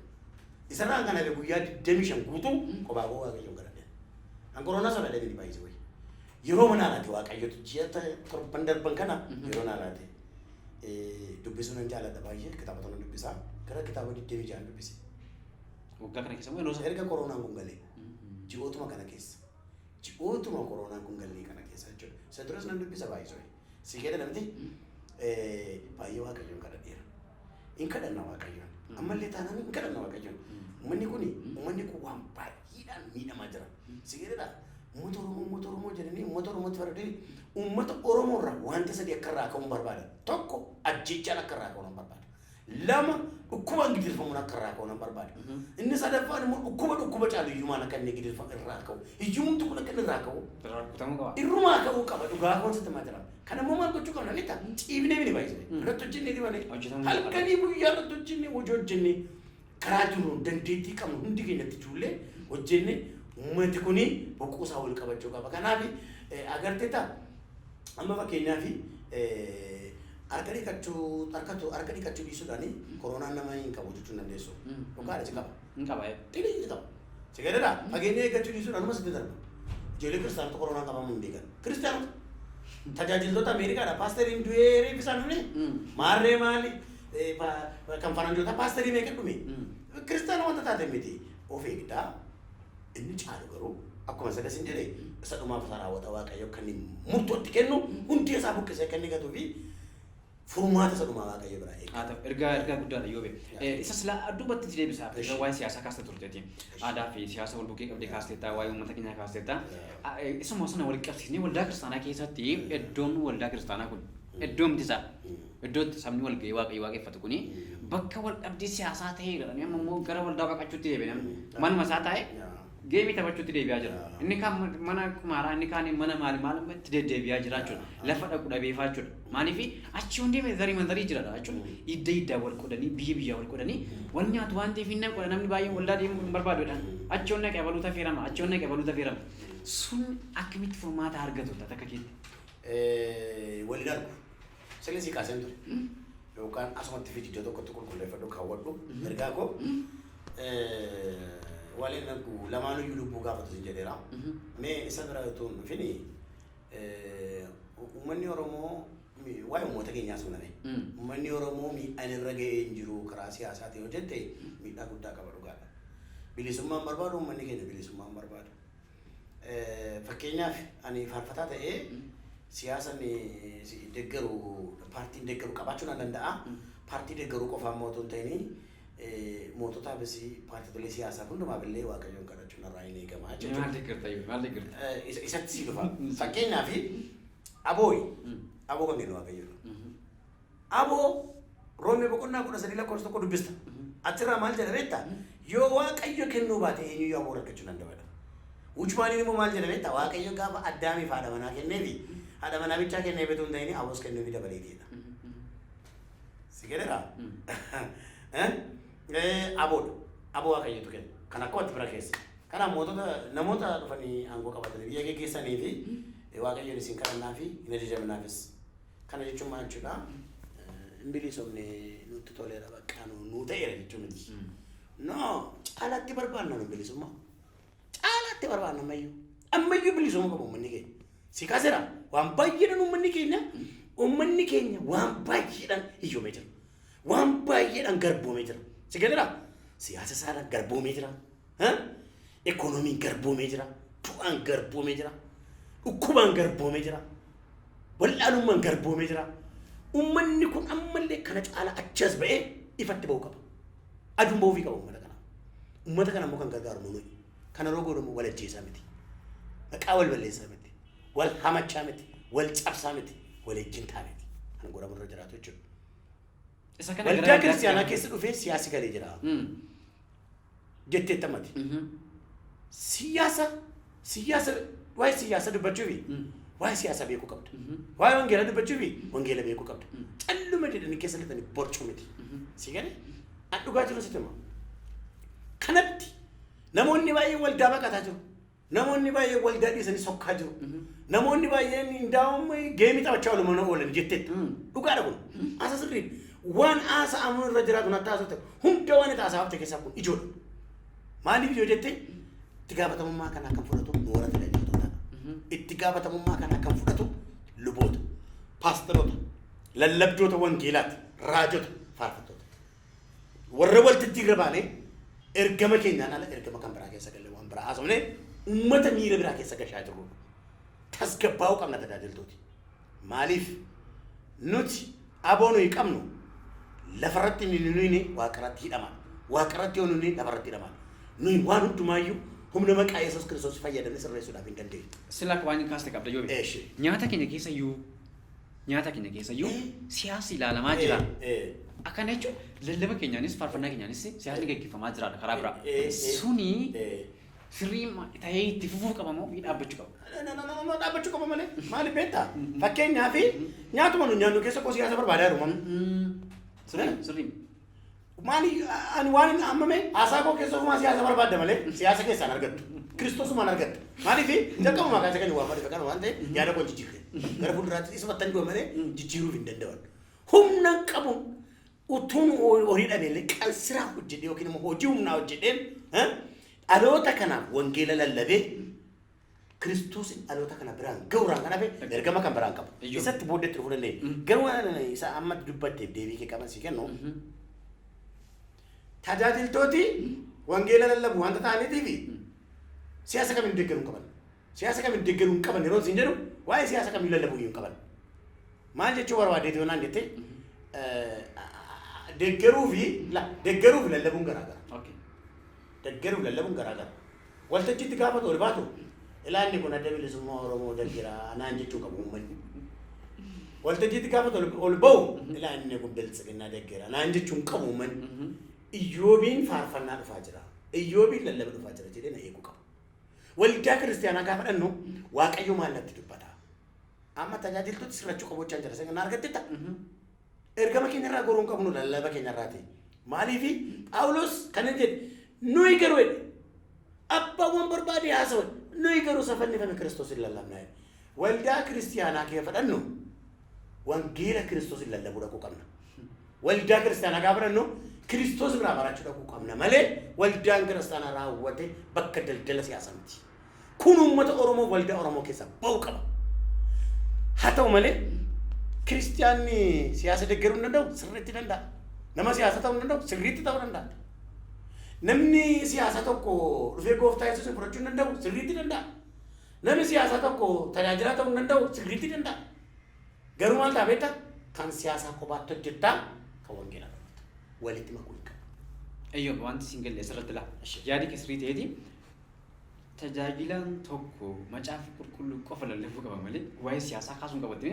Isarraan kan hafe guyyaa 25 guutuu kophaa koo Waaqayyoon kadhadheera. An koronaa sodaadhee miti baay'isee wayi. Yeroo mana laate Waaqayyotu ji'a 7 darban kana yeroo naa laate. Dubbisuu nan jaalladha baay'ee, kitaabota nan dubbisaa. Gara kitaaba 26 dubbise. Waggaa kana keessa moo yeroo sana? Erga koronaan kun galee, ji'ootuma kana keessa. Ji'ootuma koronaan kun galee kana keessa jechuudha. Isa duras nan dubbisa baay'isoo. Si keessa namti baay'ee Waaqayyoon kadhadheera. Hin kadhanna Waaqayyoon. Ammallee taanaan hin kadhanna Waaqayyoon. Uummanni kun waan baay'eedhaan miidhamaa jira. Si keessa uummata Oromoo, uummata Oromoo jedhanii uummata Oromootti faradanii, uummata Oromoo irraa wanta sadii akka irraa ka'uun barbaada. Tokko, ajjechaan akka irraa ka'uun barbaada. Lama, dhukkubaan gidirfamuun akka irraa ka'uun barbaada. Inni sadaffaan immoo dhukkuba caalu hiyyummaan akka inni gidirfamu irraa ka'u. Hiyyumti kun akka inni irraa ka'u. Irraa rukutamuu qaba. Irrumaa ka'uu qaba, dhugaa koon sitti himaa jira. Kana immoo maal gochuu qabna ni ta'a? Ciifnee mini baay'isne. Irratti hojjennee malee. Hojjetamuu qaba. Halkanii guyyaa irratti hojjennee, hojii hojjennee, karaa jiru dandeettii qabnu hundi keenyatti ijoollee hojjennee, uummati kuni boquu isaa wal qabachuu qaba. Kanaaf agartee ta'a, amma fakkeenyaaf harka dhiqachuu dhiisuudhaan koronaan nama hin qabu jechuu hin dandeessu. Dhugaadha, si qaba. Hin qaba. Xiqqii si qaba. Si gadeedha, fageenya eeggachuu dhiisuudhaan numa sitti darba. Ijoollee kiristaanota koronaan qabamuu hin beekan. Kiristaanota. Tajaajiltoota Ameerikaadha. Paasteriin du'ee reeffi isaan dhufne. Maarree maali? Kan faranjoota paasterii meeqa dhume? Kiristaana wanta taate miti. Of eegdaa, inni caalu garuu akkuma sadasin jedhe, isa dhumaaf isaa raawwata Waaqayyo kan inni murtootti kennu, hundi isaa buqqisee kan inni gatuu fi furmaata isa dhumaa Waaqayyo biraa eega. Haa ta'u, ergaa guddaadha yoo beeku. Isa silaa duubatti si deebisaa. Waa'ee siyaasaa kaasta turteeti. Aadaa fi siyaasa wal bukkee qabdee kaasteetta, waa'ee uummata keenyaa kaasteetta. Isuma sana wal qabsiisnee, waldaa kiristaanaa keessatti iddoon waldaa kiristaanaa kun, iddoo miti isaa, iddoo itti sabni wal ga'ee Waaqayyo waaqeffatu kuni bakka wal dhabdee siyaasaa ta'ee jedhanii amma immoo gara waldaa baqachuutti deebi'e namni. Manuma isaa taa'ee geemii taphachuutti deebi'aa jira. Inni kaan mana kumaaraa, inni kaan mana maali maali itti deddeebi'aa jira jechuudha. Lafa dhaqu dhabeefaa jechuudha. Maaliif achi hundi zarii manzarii jira jechuudha. Idda iddaa wal qodanii, biyya biyyaa wal qodanii wal nyaatu waan ta'eef inni godha, namni baay'een waldaa deemuu hin barbaadudha. Achi onnee qabaluu tafeerama, achi onnee qabaluu tafeerama. Sun akkamitti furmaata argatu takka keetti? Waliin argu. Sirni si kaaseen ture. Yookaan asumatti fidi, iddoo tokkotti qulqulleeffadhu, kaawwadhu. Ergaa koo waliin argu, lamaanuyyuu lubbuu gaafatu sin jedheera. Mee isa bira utuu hin dhufini, uummanni Oromoo, waa'ee uummata keenyaa suname. Uummanni Oromoo miidhaan irra ga'ee hin jiru karaa siyaasaatiin hojjette, miidhaa guddaa qaba, dhugaadha. Bilisummaan barbaadu, uummanni keenya bilisummaan barbaadu. Fakkeenyaaf ani faarfataa ta'ee siyaasan deeggaru, paartiin deeggaru qabaachuu nan danda'a. Paartii deeggaruu qofaan mootuu hin ta'in, moototaafis paartiilee siyaasaa hundumaaf illee Waaqayyoon kadhachuun narraa hin eegama jechuudha. Maal deeggarta iyyuu? Maal deeggarta? Isatti si dhufa. Fakkeenyaaf abooyi. Aboo kan kennu Waaqayyoodha. Aboo Roomee boqonnaa 13 lakkoofsa 1 dubbista. Achirraa maal jedha beektaa? Yoo Waaqayyo kennuu baate eenyuyyuu aboo argachuu danda'udha. Wuchumaaniin immoo maal jedha beektaa? Waaqayyo gaafa Addaamiif haadha manaa kenneefi, haadha manaa bichaa kenneef otoo hin ta'in aboos kennuufi dabaleetiidha. Si galeera? Aboodha. Aboo Waaqayyotu kenna. Kan akka wanti bira keessa. Kanaaf mootota, namoota dhufanii aangoo qabatanii biyya geggeessanii fi Waaqayyoon isin kadhannaa fi hin ajajamnaafis. Kana jechuun maal jechuudha? Hin bilisoomne, nutti toleera, bakka nu ta'eera jechuu miti. No, caalaatti barbaanna nu bilisummaa. Caalaatti barbaanna ammayyuu. Ammayyuu bilisummaa qabu uummanni keenya. Si kaaseera, waan baay'eedhaan uummanni keenya waan baay'eedhaan hiyyoomee jira. Waan baay'eedhaan garboomee jira. Si galeera? Siyaasa isaadhaan garboomee jira. Ikoonomiin garboomee jira. Du'aan garboomee jira. Dhukkubaan garboomee jira. Wal'aalummaan garboomee jira. Uummanni kun ammallee kana caala achas ba'ee ifatti ba'uu qaba. Aduun ba'uufii qaba uummata kana. Uummata kana immoo kan gargaaru nuyi. Kana yeroo godhamu wal ajjeesaa miti. Maqaa wal balleessaa miti. Wal hamachaa miti. Wal cabsaa miti. Wal ejjintaa miti. Kan godhamu irra jiraatu jechuudha. Isa kana Waldaa kiristaanaa keessa dhufee siyaasi galee jira. Jetteetta mati. Siyaasa waa'ee siyaasa dubbachuufi waa'ee siyaasaa beekuu qabda. Waa'ee wangeelaa dubbachuufi wangeela beekuu qabda. Calluma jedhanii keessa lixanii borcuu miti. Si galee? An dhugaa jiru sitti hima. Kanatti namoonni baay'een waldaa baqataa jiru. Namoonni baay'een waldaa dhiisanii sokkaa jiru. Namoonni baay'een indaa'um game taphachaa oolu mana oolan jetteetta. Dhugaadha kun. Haasa sirriidha. Waan haasa'amu irra jiraatu natti haasofte hunda waan itti haasa'aa keessaa kun ijoodha. Maaliif yoo jette, itti gaafatamummaa kanaa kan fudhatu nu warra tajaajiltoota. Itti gaafatamummaa kanaa kan fudhatu luboota, paasteroota, lallabdoota wangeelaati, raajota, faarfattoota. Warra waltajjii irra baanee ergama keenyaan ala ergama kan biraa keessa galee waan biraa haasofnee uummata miira biraa keessa gashaa jirru. Tasgabbaa'uu qabna tajaajiltooti. Maaliif nuti aboo nuyi qabnu lafarratti ni nuyi waaqarratti hidhama. Waaqarratti yoo nuyi lafarratti hidhama. Nuyi waan hundumaayyuu humna maqaa Yesuus Kiristoos fayyadamne sirreessuudhaaf hin dandeenyu. Sila waan kaaste qabda yoo Eeshi. Nyaata keenya keessa iyyuu siyaasni ilaalamaa jira. Akkana jechuun lallaba keenyaanis faarfannaa keenyaanis siyaasni gaggeeffamaa jiraadha karaa biraa. Suni sirrii ta'ee itti fufuu qaba moo dhaabbachuu qaba? No, no, no, no, dhaabbachuu qaba malee. Maaliif beektaa? Fakkeenyaaf, nyaatuma nu nyaannu keessa koo siyaasa barbaadaa jiru mamni. Sirrii, sirrii. Maali, ani waan inni hammame haasaa koo keessa ofumaa siyaasa barbaadda malee siyaasa keessaan argattu. Kiristoosumaan argatta. Maaliif jalqabumaa kaasee kan waan dhufe kana waan ta'eef yaada koo jijjiirre. Gara fuulduraatti isumattan du'a malee jijjiiruuf hin danda'an. Humna qabu utuun horii dhabeellee qalsiraa hojjedhee yookiin immoo hojii humnaa hojjedheen dhaloota kanaaf wangeela lallabee Kiristoosin dhaloota kana biraan ga'uurraan kan hafe ergama kan biraan qabu. Isatti booddeetti dhufuu dandeenya. Garuu waan isa amma dubbatteef deebii kee qaban sii kennu. Tajaajiltooti wangeela lallabu wanta ta'aniitiif siyaasa kamiin deeggaruu hin qaban. Siyaasa kamiin deeggaruu hin qaban yeroo isin jedhu, waa'ee siyaasa kamii lallabuu hin qaban. Maal jechuu barbaadeeti yoo naan jette, deeggaruu fi lallabuun garaagara. Deeggaruu fi lallabuun garaagara. Waltajjiitti gaafatu ol baatu, ilaalli kun Adda Bilisummaa Oromoo deeggaraa naan jechuu qabu uummanni. Waltajjiitti gaafatu ol ba'u, ilaalli kun biltsiginnaa deeggara naan jechuu hin qabu uummanni. Iyyoobiin faarfannaa dhufaa jira. Iyyoobiin lallaba dhufaa jira jedhee na eeguu qaba. Waldaa kiristaanaa gaafa dhannu, Waaqayyo maal natti dubbata? Amma tajaajiltooti sirrachuu qabu jechaa jira. Sana argattetta? Ergama keenya irraa goruu hin qabnu lallaba keenya irraati. Maaliifi Phaawulos kan inni jedhe, nuyi garuu jedhe, abbaawwan barbaade haasawan, nuyi garuu isa fannifame Kiristoos hin lallabna jedhe. Waldaa kiristaanaa kee fadhannu wangeela Kiristoos hin lallabuu dhaquu qabna. Waldaa kiristaanaa gaafa fadhannu Kiristoos biraa barachuu dhaquu qabna malee waldaan kiristaanaa raawwate bakka daldala siyaasaa miti. Kun uummata Oromoo waldaa Oromoo keessaa ba'uu qaba. Haa ta'u malee kiristiyaanni siyaasa deeggaruu hin danda'u, sirriitti danda'a. Nama siyaasa ta'uu hin danda'u, sirriitti ta'uu danda'a. Namni siyaasa tokko dhufee gooftaa Yesuus fudhachuu hin danda'u, sirriitti danda'a. Namni siyaasaa tokko tajaajilaa ta'uu hin danda'u, sirriitti danda'a. Garuu maal ta'a beektaa? Kan siyaasaa kophaatti hojjettaa, kan wangeelaa dhorkata. Walitti makuu hin qabu. Eyyoo, wanti siin galle asirratti laa. Yaadi kee sirrii ta'eeti, tajaajilaan tokko macaafa qulqulluu qofa lallabuu qaba malee waa'ee siyaasaa kaasuun qabatte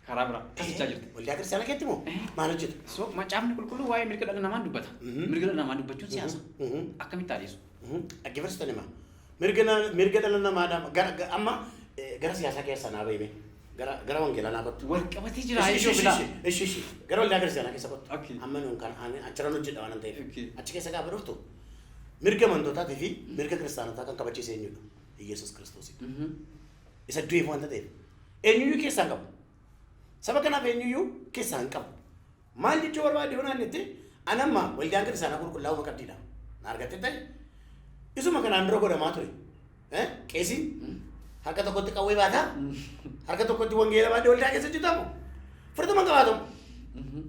karaa biraa taasichaa jirti. Waldaa kiristaanaa keetti moo maal hojjetu? So macaafni qulqulluu waa'ee mirga dhala namaa dubbata. Mirga dhala namaa dubbachuun siyaasa. Akkamitti taasisu? Dhaggeeffattoota himaa. Mirga dhala namaadhaa gara amma gara siyaasaa keessaa naa bahime, gara wangeelaa naa kottu. Wal qabatee jira iyyuu bilaa. Ishi gara waldaa kiristaanaa keessa kottu. Amma nuun kan ani achirran hojjedha waan ta'eef. Achi keessa gaafa dhuftu, mirga amantootaatii fi mirga kiristaanotaa kan kabachiise eenyudha? Yesuus Kiristoos. Isa du'eef wanta ta'eef. Eenyuyyuu keessaa hin qabu. Saba kanaaf eenyuyyuu keessaa hin qabu. Maal jechuu barbaade yoo naan jette, ani amma waldaan kiristaanaa qulqullaa'uma qabdiidha. Na argatte ta'e isuma kanaan dura godhamaa ture. Qeesiin harka tokkotti qawwee baataa, harka tokkotti wangeela baatee waldaa keessa hojjetamu. Fudhatama hin qabaatamu.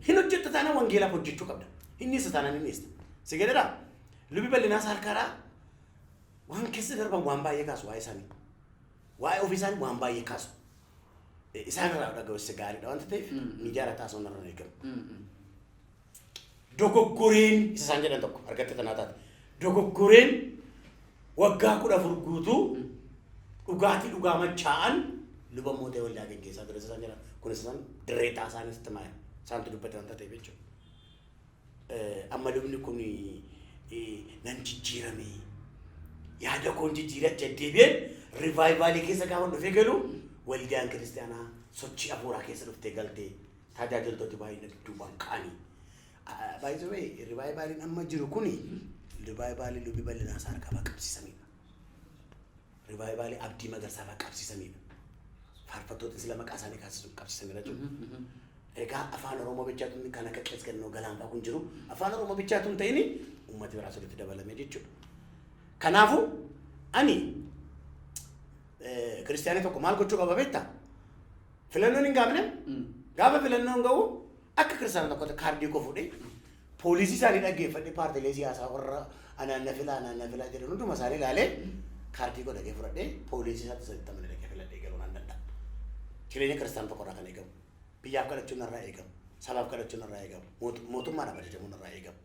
Hin hojjetta taanaan wangeelaaf hojjechuu qabda. Hin dhiista taanaan hin dhiista. Si galedhaa? Lubi bal'inaa saarkaaraa waan keessa darban waan baay'ee kaasu waa'ee isaanii. Waa'ee ofii isaanii waan baay'ee kaasu. Isaan irraa dhaga'uus gaariidha wanta ta'eef miidiyaa irratti haasa'uun irra hin eegamu. Dogoggoreen isa isaan jedhan tokko argatte tanaa taate. Dogoggoreen waggaa 14 guutuu dhugaatii dhugaa machaa'an luba mootee waldaa geggeessaa ture isa isaan jedhan kun isa isaan dirree ta'a isaanis itti maaya isaantu dubbate wanta ta'eef jechuudha. Amma lubni kun Nan jijjiirame. Yaada koon jijjiiree achi deebi'een revivalii keessa gaafa dhufee galu waldaan kiristaanaa sochii hafuuraa keessa dhuftee galtee tajaajiltooti baay'een dudduubaan ka'anii. Baay'ee revivaliin amma jiru kuni revivalii lubii bal'inaa isaa harkaa qabsiisanidha. Revivalii Abdii Magarsaa fa'aa qabsiisanidha. Faarfattoota sila maqaa isaanii kaasisu qabsiisanidha jechuudha. Egaa afaan Oromoo bichaatu kan akka Qees Gannoo Galaan fa'aa kun jiru afaan Oromoo bichaatu hin ta'in uummati biraa sirriitti dabalame jechuudha. Kanaafuu ani kiristaanii tokko maal gochuu qaba beektaa? Filannoon hin gaafne, gaafa filannoon ga'u akka kiristaana tokkotti kaardii koo fuudhee poolisii isaanii dhaggeeffadhee paartiilee siyaasaa warra anaan na filaa anaan na filaa jedhan hunduma isaanii ilaalee kaardii koo dhagee fudhadhee poolisii isaatti saditti amane dhagee filadhee galuu nan danda'a. Jireenya kiristaana tokko irraa kan eegamu. Biyyaaf kadhachuun irraa eegamu. Sabaaf kadhachuun irraa eegamu. Mootummaadhaaf ajajamuun irraa eegamu.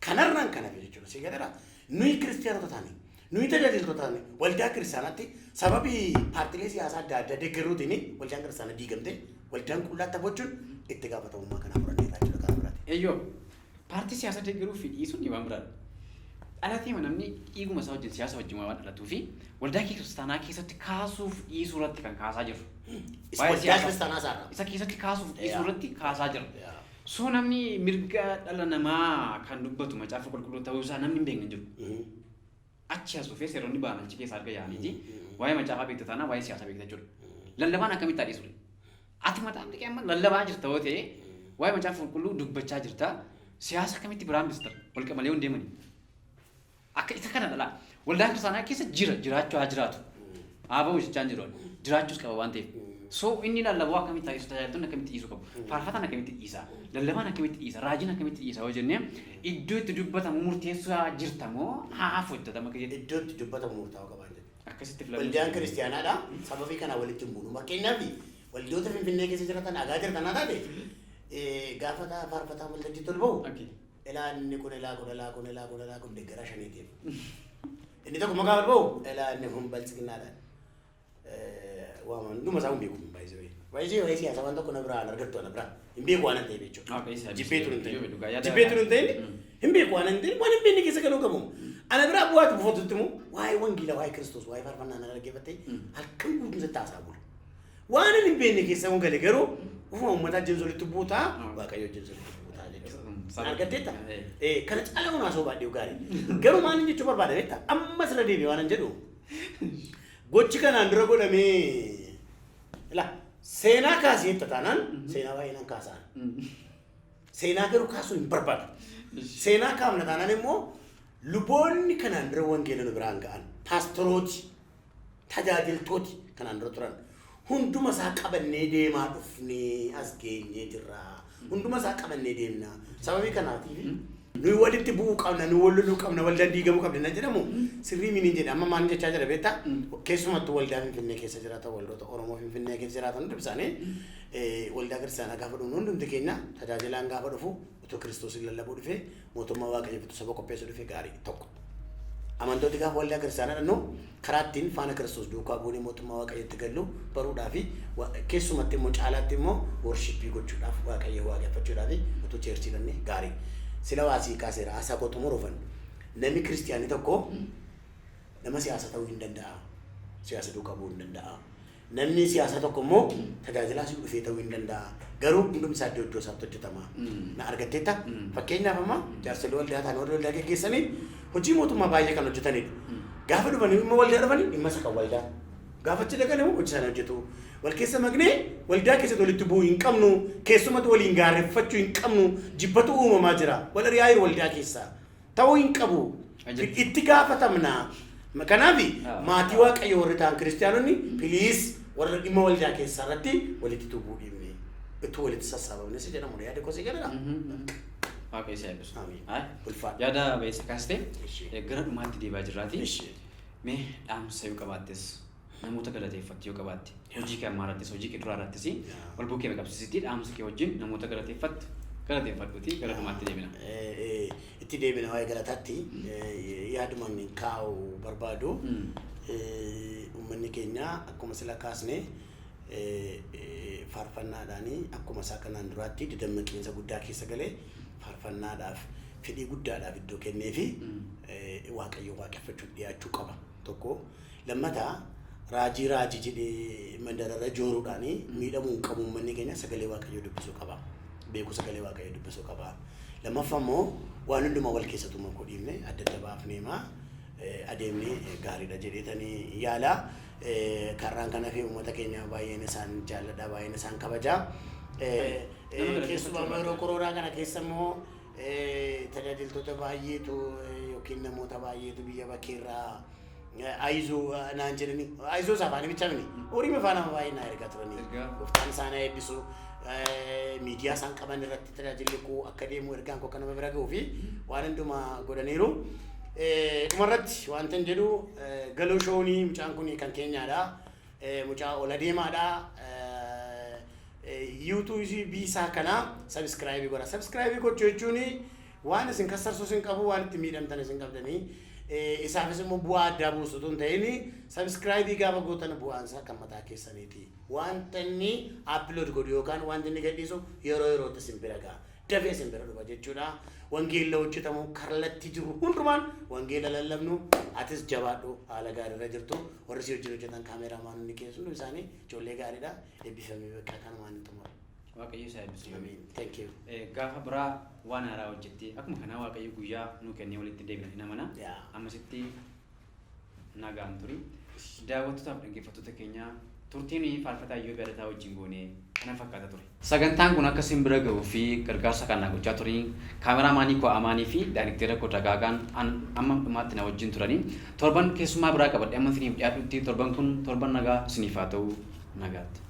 Kanarraan kan hafe jechuudha. Si galeera, nuyi kiristaanota taane, nuyi tajaajiltoota taane, waldaa kiristaanaatti sababii paartiilee siyaasaa adda addaa deeggaruutiin waldaan kiristaanaa diigamte, waldaan qullaatti gochuun itti gaafatamummaa kanaa fudhanneerra jechuudha karaa biraati. Eeyyoo, paartii siyaasaa deeggaruu fi dhiisuun waan biraadha. Dhalatee namni dhiiguma isaa wajjin siyaasa wajjin waan dhalatuu fi waldaa kiristaanaa keessatti kaasuuf dhiisuu irratti kan kaasaa jiru. Waldaa kiristaanaa isaarra. Isa keessatti kaasuuf dhiisuu irratti kaasaa jira. So namni mirga dhala namaa kan dubbatu macaafa qulqulluu ta'uu isaa namni hin beekne jiru. Achi as dhufee seeronni ba'an achi keessa arga yaa'aniiti. Waa'ee macaafaa beekta taanaan waa'ee siyaasaa beekta jechuudha. Lallabaan akkamitti haa dhiisure? Ati mataan dhiqee amma lallabaa jirta yoo ta'e, waa'ee macaafa qulqulluu dubbachaa jirta. Siyaasa akkamitti biraan bista? Wal malee hin deemani. Akka isa kana dhala. Waldaa kiristaanaa keessa jira, jiraachuu haa jiraatu. Haa ba'u jechaa hin jiru. Jiraachuus qaba waan ta'eef. So inni lallabuu akkamitti haa dhiisu? Tajaajiltoonni akkamitti dhiisuu qabu? Faarfataan akkamitti dhiisa? Lallabaan akkamitti dhiisa? Raajiin akkamitti dhiisa yoo jennee, iddoo itti dubbatamu murteessaa jirta moo haa hafu hojjetama akka jettu? Iddoo itti dubbatamu murtaa'uu qabaan jedhu. Akkasitti filannoo. Waldaan kiristaanaadha. Sababii kanaa walitti hin buunu. Fakkeenyaaf waldoota Finfinnee keessa jiratan dhagaa jirtan haa taate, gaafa faarfataan waltajjiitti ol ba'u, ilaa inni kun, ilaa kun, ilaa kun, ilaa kun, ilaa kun deeggaraa shaniitiif. Inni tokko maqaa ol ba'u, ilaa inni kun baltsiginnaadhaan. Waan hunduma isaa hin beeku baay'isee. Baay'isee waa'ee siyaasaa waan tokko na biraa hin argattu, ana biraa. Hin beeku waan hin ta'eef jechuudha. Jibbeetu hin ta'in. Jibbeetu hin ta'in, hin beeku waan hin ta'in, waan hin beekne keessa galuu qabu. Ana biraa bu'aatu buufatutti immoo waa'ee wangeelaa, waa'ee Kiristoos, waa'ee faarfannaa na dhaggeeffattee halkan guutuu sitti haasaa bula. Waan hin beekne keessa kun gale garuu ufuma uummataa wajjin walitti buutaa, Waaqayyo wajjin walitti buutaa jechuudha. Argatteetta? Kana caalaa kun haasa'uu baadhee gaarii. Garuu maal jechuu barbaada beektaa? Amma sirra deebi'ee waan hin jedhu. Gochi kanaan dura godhamee, ila seenaa kaasee jetta taanaan seenaa baay'ee nan kaasaan. Seenaa garuu kaasuu hin barbaadu. Seenaa kaafna taanaan immoo luboonni kanaan dura wangeela nu biraan ga'an, paastorooti, tajaajiltooti kanaan dura turan hunduma isaa qabannee deemaa dhufnee as geenyee jirra. Hunduma isaa qabannee deemna. Sababii kanaatiif nuyi walitti bu'uu qabna, nuyi wal loluu qabna, waldaan diigamuu qabna na jedhamu sirrii miniin jedhe. Amma maal jechaa jira beektaa? Keessumattuu waldaa Finfinnee keessa jiraatan, waldoota Oromoo Finfinnee keessa jiraatan hundi isaanii waldaa kiristaanaa gaafa dhufnu, hundumti keenya tajaajilaan gaafa dhufu, utuu Kiristoosin lallabuu dhufee, mootummaa Waaqayyoof utuu saba qopheessuu dhufee gaarii tokko. Amantooti gaafa waldaa kiristaanaa dhannu karaa ittiin faana Kiristoos duukaa buunee mootummaa Waaqayyootti gallu baruudhaa fi keessumatti immoo caalaatti immoo worshipii gochuudhaaf, Waaqayyo waaqeffachuudhaaf utuu churchii dhanne gaarii. Sila waa sii kaaseera, haasaa koo xumuruufan, namni kiristiyaanii tokko nama siyaasa ta'uu hin danda'a. Siyaasa duukaa bu'uu hin danda'a. Namni siyaasaa tokko immoo tajaajilaa si dhufee ta'uu hin danda'a. Garuu hundumti isaa iddoo iddoo isaatti hojjetama. Na argatteetta? Fakkeenyaaf amma jaarsolii waldaa ta'an, warri waldaa geggeessanii hojii mootummaa baay'ee kan hojjetanidha. Gaafa dhufanii dhimma waldaa dhufanii dhimma isa kan waldaa. Gaafa achi dhaqan immoo hojii isaanii hojjetu. Wal keessa maqnee waldaa keessatti walitti bu'uu hin qabnu. Keessumatti waliin gaarreeffachuu hin qabnu. Jibbatu uumamaa jira. Wal ari'aa jiru waldaa keessaa. Ta'uu hin qabu. Itti gaafatamna. Kanaaf maatii Waaqayyo warri ta'an kiristaanonni, please, warra dhimma waldaa keessaa irratti walitti tubuu dhiibne. Utuu walitti sassaabamne si jedhamu yaada kosii galera. Waaqayyo si eebbisu. Amiin. Ulfaadha. Yaada bayeessa kaastee gara dhumaatti deebi'aa jirraati. Mee dhaamsa yoo qabaattes, namoota galateeffattu yoo qabaatte, hojii kee ammaa irrattis, hojii kee duraa irrattis wal bukkee qabsiisitti dhaamsa kee wajjin namoota galateeffattu galateeffadhuuti gara dhumaatti deebina. Itti deebina waa'ee galataatti. Yaadumaan kaa'u barbaadu, uummanni keenya akkuma sila kaasne faarfannaadhaanii akkuma isaa kanaan duraatti dadammaqiinsa guddaa keessa galee faarfannaadhaaf Fedhii guddaadhaaf iddoo kennee fi Waaqayyo waaqeffachuuf dhiyaachuu qaba. Tokko lammataa, raajii raajii jedhee mandararra jooruudhaan miidhamuu hin qabu. Uummanni keenya sagalee Waaqayyoo dubbisuu qaba. Beeku, sagalee Waaqayyoo dubbisuu qaba. Lammaffaa immoo waan hundumaa wal keessattuu makuu dhiifne adda adda baafneema adeemni gaariidha jedheetanii yaala. Karraan kana fi uummata keenya baay'een isaan jaalladha, baay'een isaan kabaja. Keessumaa yeroo koronaa kana keessa immoo tajaajiltoota baay'eetu yookiin namoota baay'eetu biyya bakkeerraa ayizoo naan jedhanii, ayizoo isaa afaanii bicha mini horii afaan nama baay'ee naa ergaa turanii. Gooftaan isaan haa eebbisu. Miidiyaa isaan qaban irratti tajaajilli koo akka deemu, ergaan koo akka nama bira ga'uu fi waan hundumaa godhaniiru. Dhumarratti wanta hin jedhu, Galoo Shownii mucaan kun kan keenyaadha. Mucaa ol adeemaadha. YouTube isaa kana subscribe godha. Subscribe gochuu jechuun waan isin kassarsuus hin qabu, waan itti miidhamtan isin qabdanii. Isaafis immoo bu'aa addaa buusu tun ta'in, subscribe gaafa gootan bu'aan isaa kan mataa keessaniiti. Wanta inni upload godhu yookaan wanta inni gadhiisu yeroo yerootti isin bira ga'a. Dafee isin bira dhufa jechuudha. Wangeela hojjetamu kallattii jiru hundumaan wangeela lallabnu. Atis jabaadhu, haala gaariirra jirtu. Warri si wajjin hojjetan, kaameraamaanonni keessumaa isaanii ijoollee gaariidha. Eebbifamii, bakka kanumaan hin xumura. Waaqayyo isaa eebbisu. Amiin. Thank you. Gaafa biraa waan haaraa hojjettee akkuma kanaa Waaqayyo guyyaa nu kennee walitti deebina hin amana. Ammasitti nagaan turi. Daawwattootaaf dhaggeeffattoota keenya, turtiin faarfataa Iyyoob Yaadataa wajjin goone kana fakkaata ture. Sagantaan kun akka isin bira ga'uu fi gargaarsa kan na gochaa turii kaameraamaanii koo Amaanii fi daayirikteera koo Dagaagaan amma dhumaatti na wajjin turanii. Torban keessummaa biraa qabadhe amma isiniif dhiyaadhutti, torban kun torban nagaa isiniif haa ta'u, nagaatti.